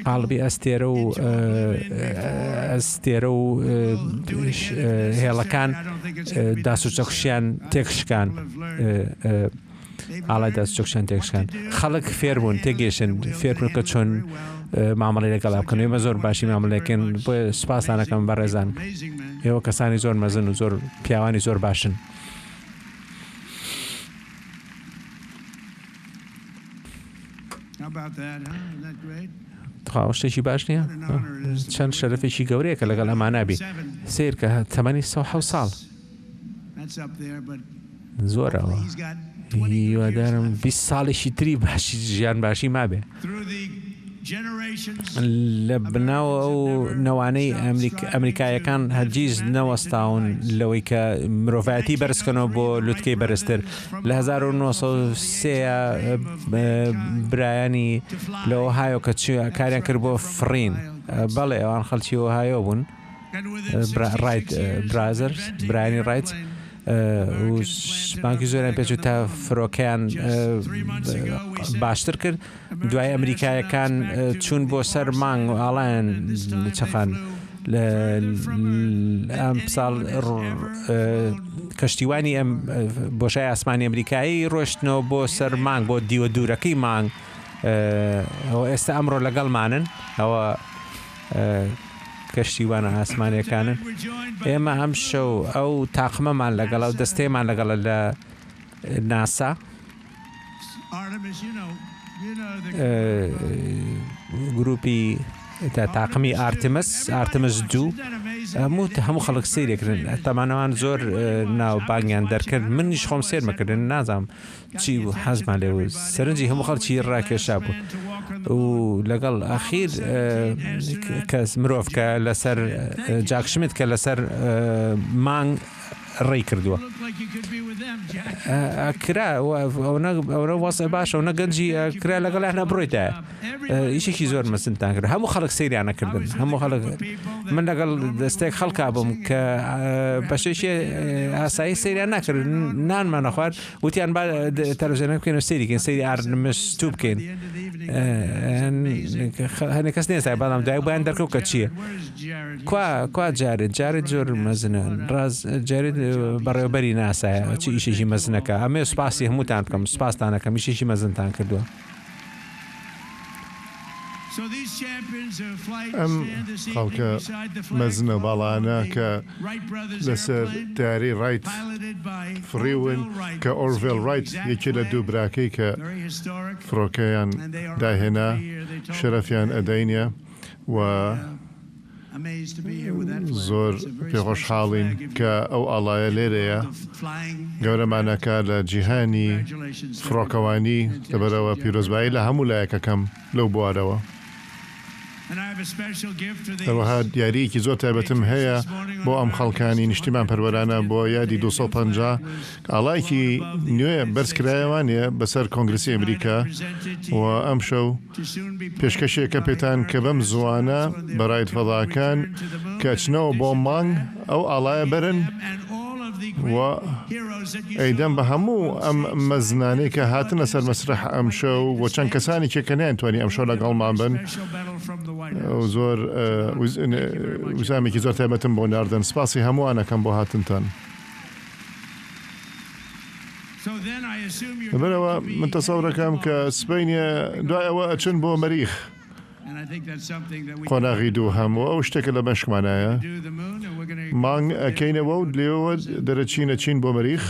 قاڵبی ئەستێرە و ئەستێرە و هێڵەکان داس و چەکوشیان تێکشکان ئاڵای داس و چەکوشیان تێکشکان خەڵک فێربوون تێگەیشتن فێربوون کە چۆن مامەڵی لەگەڵا بکەن ئێمە زۆر باشی مامەڵەکەن بۆیە سوپاستانەکەم بەڕێزان ئێوە کەسانی زۆر مەزن و زۆر پیاوانی زۆر باشن. تخوا شتێکی باش نییە؟ چەند شەرەفێکی گەورەیە کە لەگەڵ ئەمانە بی. سەیرکە تەمەنی 107 ساڵ. زۆرە ئەوە. هیوادارم 20 ساڵێکی تری باشی ژیان باشی مابێ. لە بناو ئەو نەوانەی ئەمریکایەکان هەرگیز نەوەستاون لەوەی کە مرۆڤایەتی بەرزکەنەوە بۆ لوتکەی بەرزتر لە 1903 برایانی لە ئۆهایۆ کە کاریان کرد بۆ فڕین بەڵێ ئەوان خەڵکی ئۆهایۆ بوون ڕایت برازەرز برایانی ڕایت و بانکی زۆریان پێچوو تا فرۆکەیان باشتر کرد دوای ئەمریکایەکان چوون بۆ سەر مانگ و ئاڵایان چەقان ئەم ساڵ کەشتیوانی ئەم بۆشای ئاسمانی ئەمریکایی ڕۆشتنەوە بۆ سەر مانگ بۆ دیوە دوورەکەی مانگ ئەوە ئێستا ئەمڕۆ لەگەڵمانن ئەوە کەشتیوانە ئاسمانیەکانن ئێمە ئەم شەو ئەو تاقمەمان لەگەڵ ئەو دەستەیەمان لەگەڵە لە ناسا گروپی تاقمی ئارتمس ئارتمس دوو هەموو هەموو خەڵک سەیرێکردن تەمانەوان زۆر ناوبانگیان دەرکرد منیش خۆم سێرمەکردن نازانم چی بوو حەزمان لێ بوو سەرنجی هەموو خەڵکی ڕاکێشا بوو و لەگەڵ ئەخیر کەس مرۆڤ کە لەسەر جاک شمیت کە لەسەر مانگ. ڕێی کردووە. کرا ئەوە وەزع باشە و نە گەنجی کرا لەگەڵیانە بڕۆیتایە. ئیشێکی زۆر مەزنتان کرد هەموو خەڵک سەیریانە کردن هەموو خەڵک من لەگەڵ دەستێک خەڵکا بووم کە بەشێکی ئاسایی سەیریان ناکرد نانمان نەخوارد وتیان با تەلەڤزیۆنەکە بکەین و سەیری کەین سەیری ئارمستو بکەین هەندێک کەس نێزای بەڵام دوای بۆیان دەرکەوت کە چییە کوا کوا جارێت جارێت زۆر مەزنە ڕاز جارێت بەڕێوەبەری ناسایە چ ئیشێکی مەزنەکە ئەمێ سوپاسی هەمووتان بکەم سوپاستانەکەم ئیشێکی مەزنتان کردووە. ئەم خەڵکە مەزنە باڵانە کە لەسەر تەیارەی ڕایت فڕیون کە ئۆرڤێل ڕایت یەکێ لە دوو براکەی کە فڕۆکەیان داهێنا شەرەفیان ئەدەینێ و زۆر پێخۆشحاڵین کە ئەو ئاڵایە لێرەیە گەورەمانەکە لە جیهانی فڕۆکەوانی لەبەرئەوە پیرۆزبایی لە هەموو لایەک ئەکەم لەو بوارەوە. هەروەها دیارییەکی زۆر تایبەتم هەیە بۆ ئەم خەڵکانی نیشتیمان پەروەرانە بۆ یادی 250 ئاڵایەکی نوێ بەرزکرایەوانێ بەسەر کۆنگرسی ئەمریکا و ئەمشەو پێشکەشێکە پێتان کە بەم زووانە بە رائید فەضاکان کە ئەچنەوە بۆ مانگ ئەو ئاڵایە بەرن و ئەیدەم بە هەموو ئەم مەزنانەی کە هاتنە سەر مەسرەح ئەمشەو و چەند کەسانێکێ کە نەیانتوانی ئەمشەو لەگەڵمان بن زۆر وسامێکی زۆر تایبەتم بۆ ناردن سپاسی هەمووان ئەکەم بۆ هاتنتان. لەبەرئەوە من تەسەورەکەم کە سبەینێ دوای ئەوە ئەچن بۆ مەریخ قۆناغی دووهەم و ئەو شتێکە لە مێشکمانایە مانگ ئەکەینەوە و لێوە دەرەچینە چین بۆ مەریخ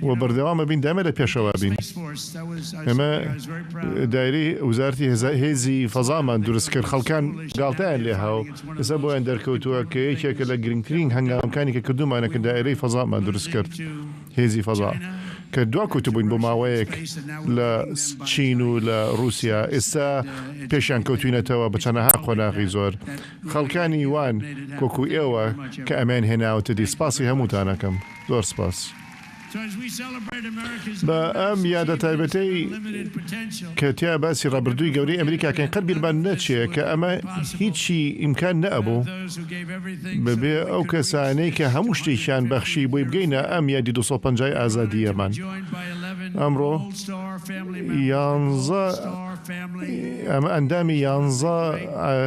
و بەردەوام ئەبین دایمە لە پێشەوە بین ئێمە دایرەی وزارەتی هێزی فەزامان دروست کرد خەڵکان گاڵتەیان لێ هاو ئێستا بۆیان دەرکەوتووە کە یەکێکە لە گرنگترین هەنگاوەکانی کە کردوومانە کە دایرەی فەزامان دروست کرد. هێزی فەزا کە دواکەوتبووین بۆ ماوەیەک لە چین و لە ڕووسیا، ئێستا پێشیان کەوتوینەتەوە بە چەنەها قۆناغی زۆر. خەڵکانی وان وەکو ئێوە کە ئەمەیان هێناوەتە دی، سپاسی هەمووتان ئەکەم. زۆر سپاس. بە ئەم یادە تایبەتەی کە تیا باسی ڕابردووی گەورەی ئەمریکا کەین، قەت بیرمان نەچێ کە ئەمە هیچی ئیمکان نەئەبوو بەبێ ئەو کەسانەی کە هەموو شتێکیان بەخشی بۆی بگەینە ئەم یادی 250 ی ئازادییەمان. ئەمڕۆ یانزە ئەمە ئەندامی یانزە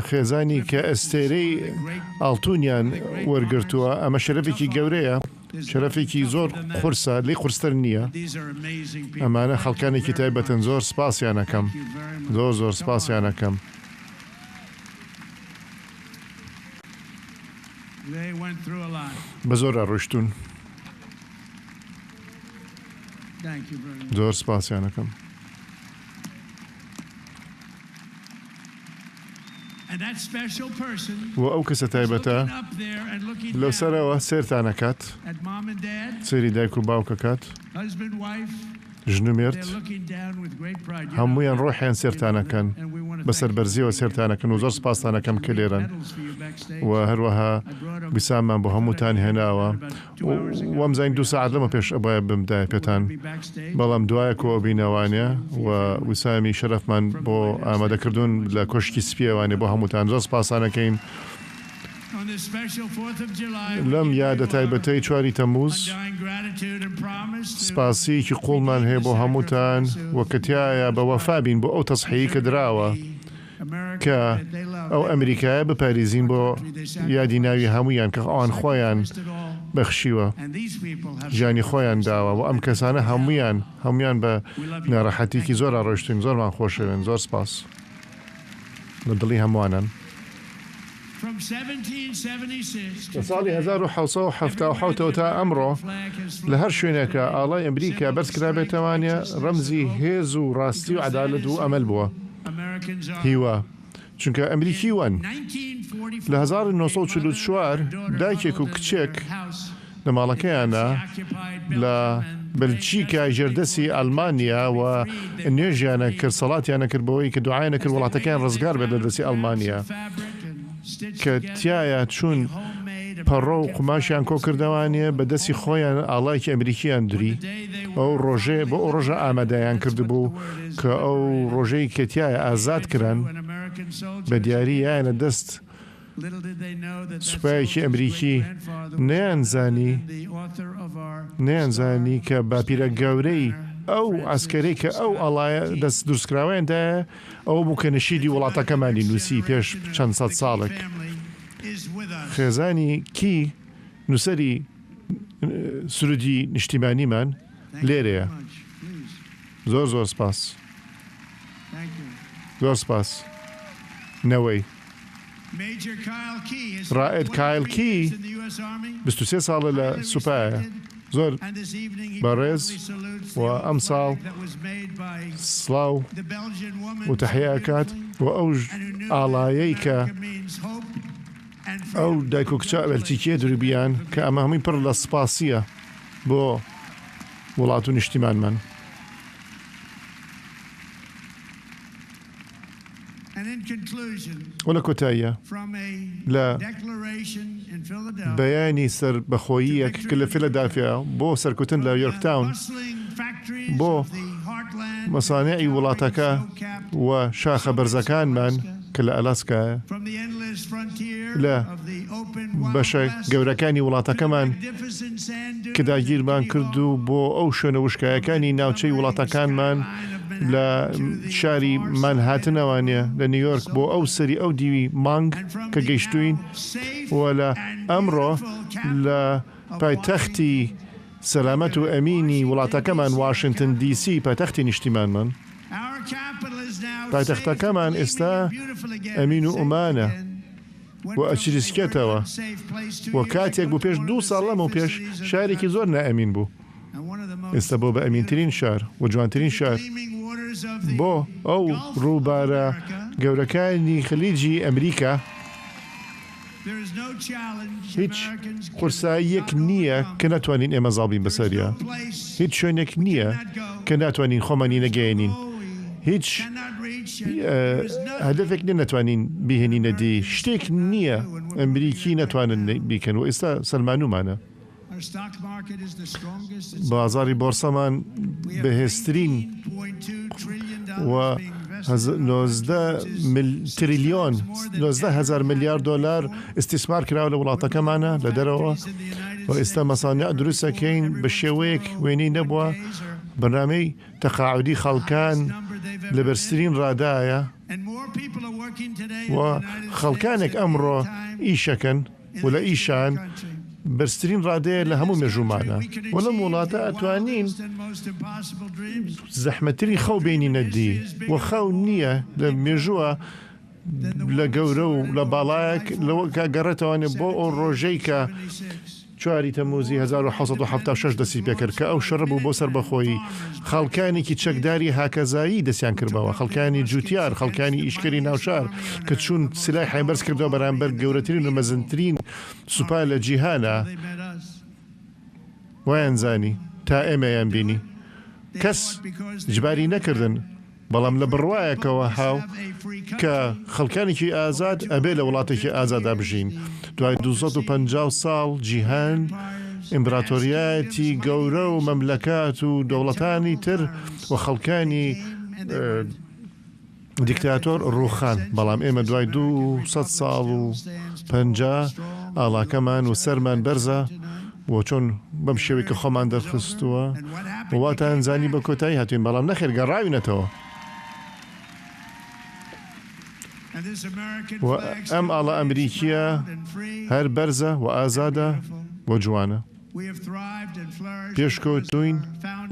خێزانی کە ئەستێرەی ئاڵتونیان وەرگرتووە، ئەمە شەرەفێکی گەورەیە. شەرەفێکی زۆر قورسە لێی قورستر نییە ئەمانە خەڵکانێکی تایبەتن زۆر سپاسیان ئەکەم زۆر زۆر سپاسیان ئەکەم. بە زۆرا ڕۆیشتوون زۆر سپاسیان ئەکەم. وە ئەو کەسە تایبەتە لەو سەرەوە سەیرتان ئەکات، سەیری دایک و باوک ئەکات، ژن و مێرد، هەموویان ڕۆحیان سێرتان ئەکەن، بە سەربەرزیەوە سێرتان ئەکەن و زۆر سپاستان ئەکەم کە لێرەن و هەروەها ویساممان بۆ هەمووتان هێناوە. وامزانی دوو سەعات لەمە پێش ئەبوایە بمدایە پێتان بەڵام دوایە کۆئەبینەوانێ و وسامی شەرەفمان بۆ ئامادە کردوون لە کۆشکی سپیەوانێ بۆ هەمووتان زۆر سپاستان ئەکەین لەم یادە تایبەتەی چواری تەمووز سپاسیەکی قوڵمان هەیە بۆ هەمووتان و کە تیایا بە وەفا بین بۆ ئەو تەزحیەی کە دراوە کە ئەو ئەمریکایە بپاریزین بۆ یادی ناوی هەموویان کە ئەوان خۆیان بەخشیوە ژیانی خۆیان داوە و ئەم کەسانە هەموویان هەموویان بە ناڕەحەتیکی زۆرا ڕۆیشتوین زۆرمان خۆشەوێن زۆر سپاس لە دڵی هەمووانان. لە ساڵی 1777 ەوە تا ئەمڕۆ لە هەر شوێنێکا ئاڵای ئەمریکا بەرزکرابێتەوانە ڕەمزی هێز و ڕاستی و عەدالەت و ئەمەل بووە. هیوا، چونکە ئەمریکی وان. لە 1944 دایکێک و کچێک لە ماڵەکەیانا لە بەلجیکای ژێردەستی ئەلمانیا و نوێژیان ئەکرد، سەڵاتیان ئەکرد بەوەی کە دوعایان ئەکرد وڵاتەکەیان ڕزگار بێت لە دەستی ئەلمانیا کە تیایا چوون. پەڕۆ و قوماشیان کۆکردەوانێ بە دەستی خۆیان ئاڵایەکی ئەمریکیان دری ئەو ڕۆژێ بۆ ئەو ڕۆژە ئامادەیان کردبوو کە ئەو ڕۆژەی کە تیایا ئازاد کران بە دیاری یایانە دەست سوپایەکی ئەمریکی نەیانزانی نەیانزانی کە باپیرە گەورەی ئەو عەسکەرەی کە ئەو ئاڵایە دەست دروستکراوەیان دایە ئەوە بوو کە نشیدی وڵاتەکەمانی نووسی پێش چەند سەد ساڵێک. خێزانی کی نووسەری سرودی نیشتیمانیمان لێرەیە. زۆر زۆر سپاس. زۆر سپاس. نەوەی. ڕائد کایل کی 23 ساڵە لە سوپایە. زۆر بەڕێز و ئەمساڵ سڵاو و تەحیە ئەکات و ئەو ئاڵایەی کە ئەو دایک و کچە بەلجیکیە دروبیان کە ئەمە هەمووی پڕ لە سپاسیە بۆ وڵات و نیشتیمانمان. و لە کۆتاییا لە بەیانی سەربەخۆییەک کە لە فیلادالفیا بۆ سەرکوتن لە یۆرکتاون بۆ مەسانعی وڵاتەکە و شاخە بەرزەکانمان کە لە ئالاسکایە لە بەشە گەورەکانی وڵاتەکەمان کە داگیرمان کرد و بۆ ئەو شوێنە وشکایەکانی ناوچەی وڵاتەکانمان لە شاری مانهاتنەوانە لە نیویۆرک بۆ ئەو سەری ئەو دیوی مانگ کە گەیشتووین و لە ئەمڕۆ لە پایتەختی سەلامەت و ئەمینی وڵاتەکەمان واشنتن دی سی پایتەختی نیشتیمانمان. پایتەختەکەمان ئێستا ئەمین و ئومانە و ئەچریسکێتەوە و کاتێک بوو پێش دوو ساڵ لەمەو پێش شارێکی زۆر نائەمین بوو ئێستا بۆ بە ئەمینترین شار و جوانترین شار بۆ ئەو ڕووبارە گەورەکانی خلیجی ئەمریکا. هیچ قورساییەک نییە کە نەتوانین ئێمە زاڵ بین بەسەریا. هیچ شوێنێک نییە کە ناتوانین خۆمانی نەگەیەنین. هیچ هەدەفێک نییە نەتوانین بیهێنینە دی. شتێک نییە ئەمریکی نەتوانن بیکەن و ئێستا سەلمانوومانە. بازاڕی بۆرسەمان بەهێزترین و 19 تریلیۆن 19 هەزار ملیار دۆلار ئیستیسمار کراوە لە وڵاتەکەمانە لە دەرەوە و ئێستا مەسانع دروست ئەکەین بە شێوەیەک وێنەی نەبووە بەرنامەی تەقاعودی خەڵکان لە بەرزترین ڕادایە و خەڵکانێک ئەمڕۆ ئیشەکەن و لە ئیشان بەرزترین ڕادەیە لە هەموو مێژوومانا و لەم وڵاتە ئەتوانین زەحمەتترین خەو بێنینە دی و خەو نییە لە مێژووە لە گەورە و لە باڵایەک لەوە کە گەڕێتەوانێ بۆ ئەو ڕۆژەی کە چواری تەمموزی 1776 دەستی پێکرد کە ئەو شەڕە بوو بۆ سەربەخۆیی خەڵکانێکی چەکداری هاکەزایی دەستیان کرد بەوە، خەڵکانی جوتیار، خەڵکانی ئیشکەری ناوشار کە چوون سیلاحیان بەرز کردەوە بەرامبەر گەورەترین و مەزنترین سوپا لە جیهانا، وایان زانی تا ئێمەیان بینی کەس ئیجباری نەکردن. بەڵام لە بڕوایەکەوە هاو کە خەڵکانێکی ئازاد ئەبێ لە وڵاتێکی ئازادا بژین. دوای 250 ساڵ جیهان ئیمبراتۆریایەتی گەورە و مەملەکات و دەوڵەتانی تر و خەڵکانی دیکتاتۆر ڕووخان، بەڵام ئێمە دوای 200 ساڵ و 50 ئاڵاکەمان و سەرمان بەرزە و چۆن بەم شێوەی کە خۆمان دەرخستووە و واتان زانی بە کۆتایی هاتوین بەڵام نەخێر گەڕاوینەتەوە و ئەم ئاڵا ئەمریکیە هەر بەرزە و ئازادە و جوانە. پێشکەوتووین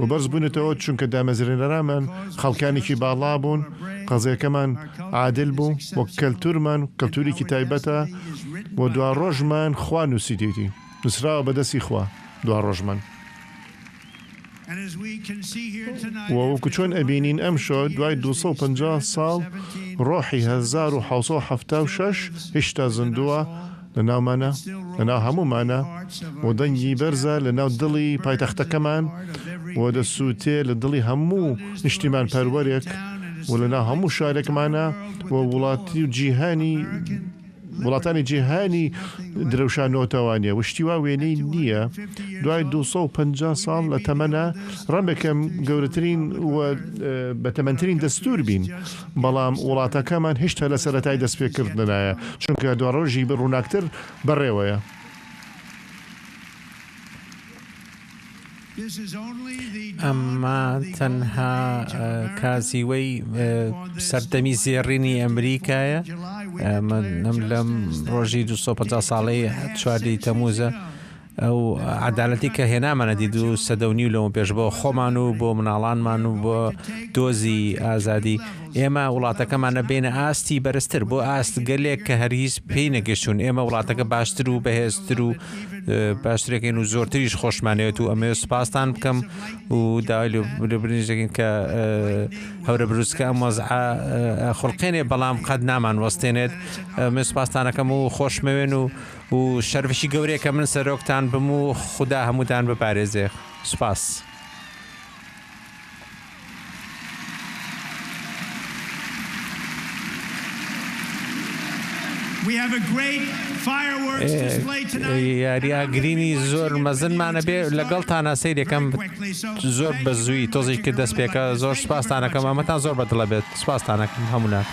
و بەرز بووینەتەوە چونکە دامەزرێنەرانمان خەڵکانێکی باڵا بوون، قەزیەکەمان عادل بوو و کەلتورمان کەلتورێکی تایبەتە و دواڕۆژمان خوا نووسیتێتی. نووسراوە بە دەستی خوا دواڕۆژمان. و وەکو چۆن ئەبینین ئەمشۆ دوای 250 ساڵ ڕۆحی 1776 هیشتا زیندووە لە ناومانە، لە ناو هەموومانە و دەنگی بەرزە لە ناو دڵی پایتەختەکەمان و دەسووتێ لە دڵی هەموو نیشتیمانپەروەرێک و لە ناو هەموو شارێکمانە و وڵاتی و جیهانی. وڵاتانی جیهانی درەوشانۆتەوە نیە و شتی وا وێنەی نییە دوای 250 ساڵ لە تەمەنە ڕەنگە گەورەترین و بەتەمەنترین دەستور بین بەڵام وڵاتەکەمان هێشتا لە سەرەتای دەستپێکردنایە چونکە دواڕۆژی ڕووناکتر بەڕێوەیە. ئەمە تەنها کازیوەی سەردەمی زێڕینی ئەمریکایە ئەم لەم ڕۆژی 250 ساڵەی چواردەی تەموزە ئەو عەدالەتی کە هێنامانە دی دوو سەدە و نیو لەوە پێش بۆ خۆمان و بۆ مناڵانمان و بۆ دۆزی ئازادی ئێمە وڵاتەکەمانە بینە ئاستی بەرزتر بۆ ئاست گەلێک کە هەرگیز پێی نەگەشتون ئێمە وڵاتەکە باشتر و بەهێزتر و باشترەکەین و زۆرتریش خۆشمانەوێت و ئەمەوێت سوپاستان بکەم و داوای لێبوردنیش دەکەین کە هەورە بروسکە ئەم وەزعە خولقێنێ بەڵام قەت نامان وەستێنێت من سوپاستانەکەم و خۆشمەوێن و و شەرفێکی گەورەیە کە من سەرۆکتان بم و خودا هەمووتان بپارێزێ. سوپاس. یاری ئاگرینی زۆر مەزنمانە بێ لەگەڵتانە سەیرەکەم زۆر بە زووی تۆزێک کرد دەست پێکە زۆر سوپاستانەکەم ئەمەتان زۆر بەدڵە بێت سوپاستانەکەم هەموولات.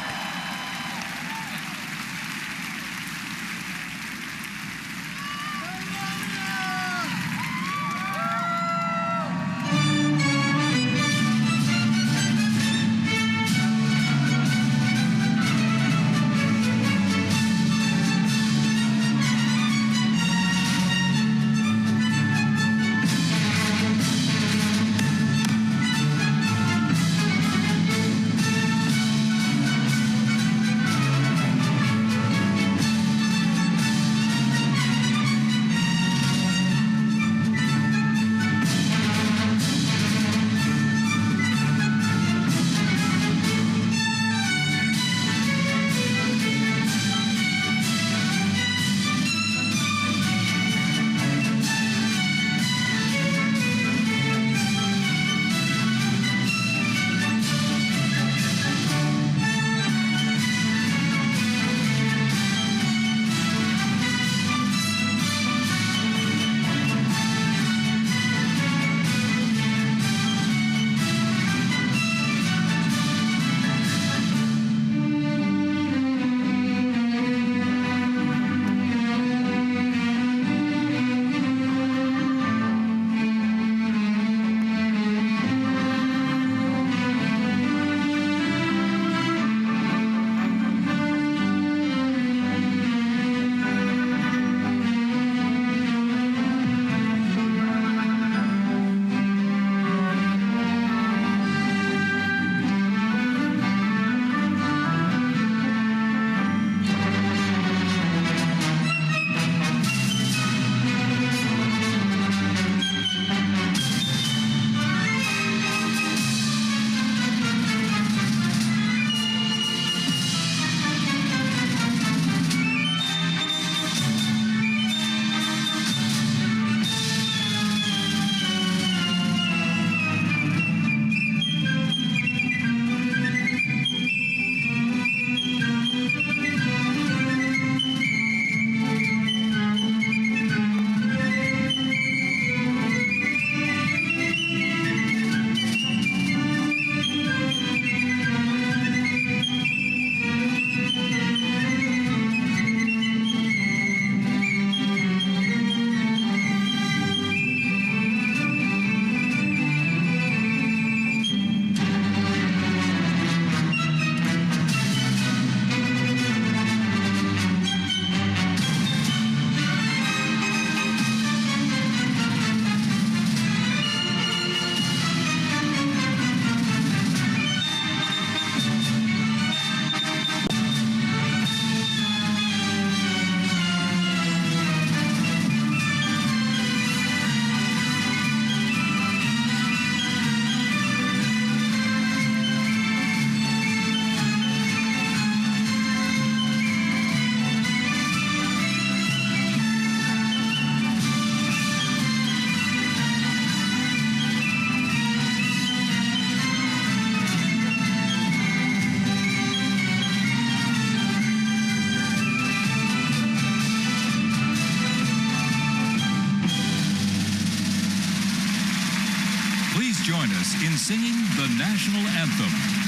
join us in singing the national anthem.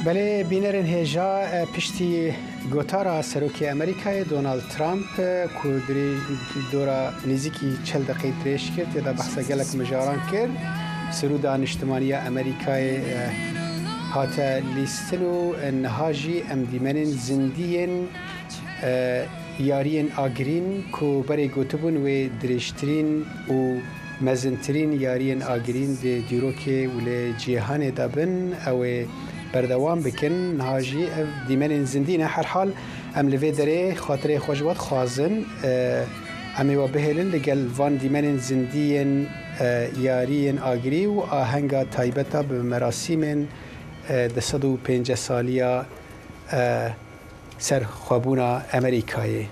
بەلێ بینەرên hêja piştî gotara Serokê Amerîkayê Donald Trump ku dora nêzîkî 40 deqeyî dirêj kir tê de behsa gelek mijaran kir. Sirûda niştimaniya Amerîkayê hate lîstin û niha jî em dîmenên zindî yên yariyên agirîn ku berê gotibûn wê dirêjtirîn û Mezintirîn yariyên agirîn di dîrokê û li cîhanê de bin, ew ê berdewam bikin. Niha jî ev dîmenên zindî ne. Herhal em li vê derê xatirê xwe ji we dixwazin. Em ê we bihêlin li gel van dîmenên zindî yên yariyên agirî û ahenga taybet a bi merasîmên 250 saliya serxwebûna Amerîkayê.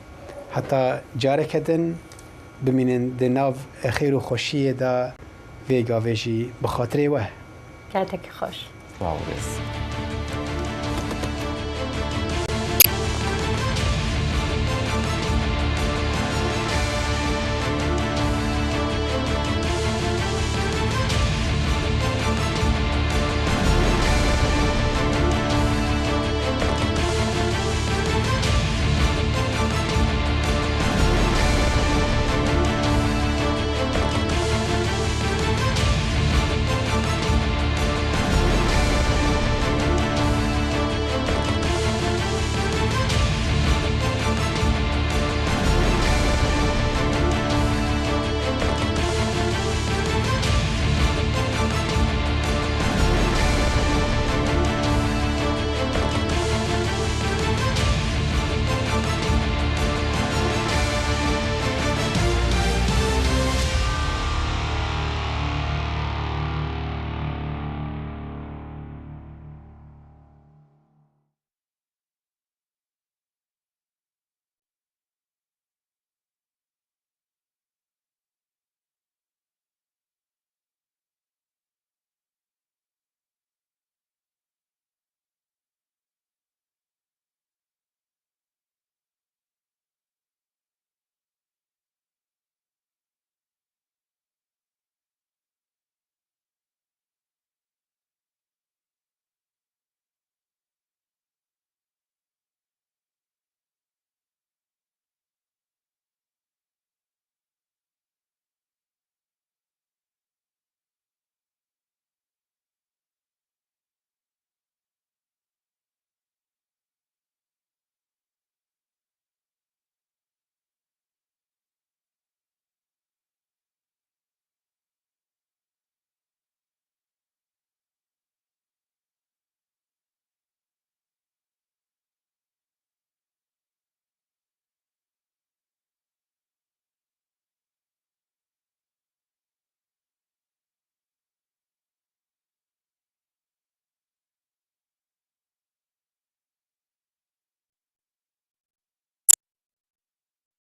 Heta careke din. Bimînin di nav xêr û xweşiyê de vê gavê jî bi xatirê we. Katekî xweş. Silav û rêz.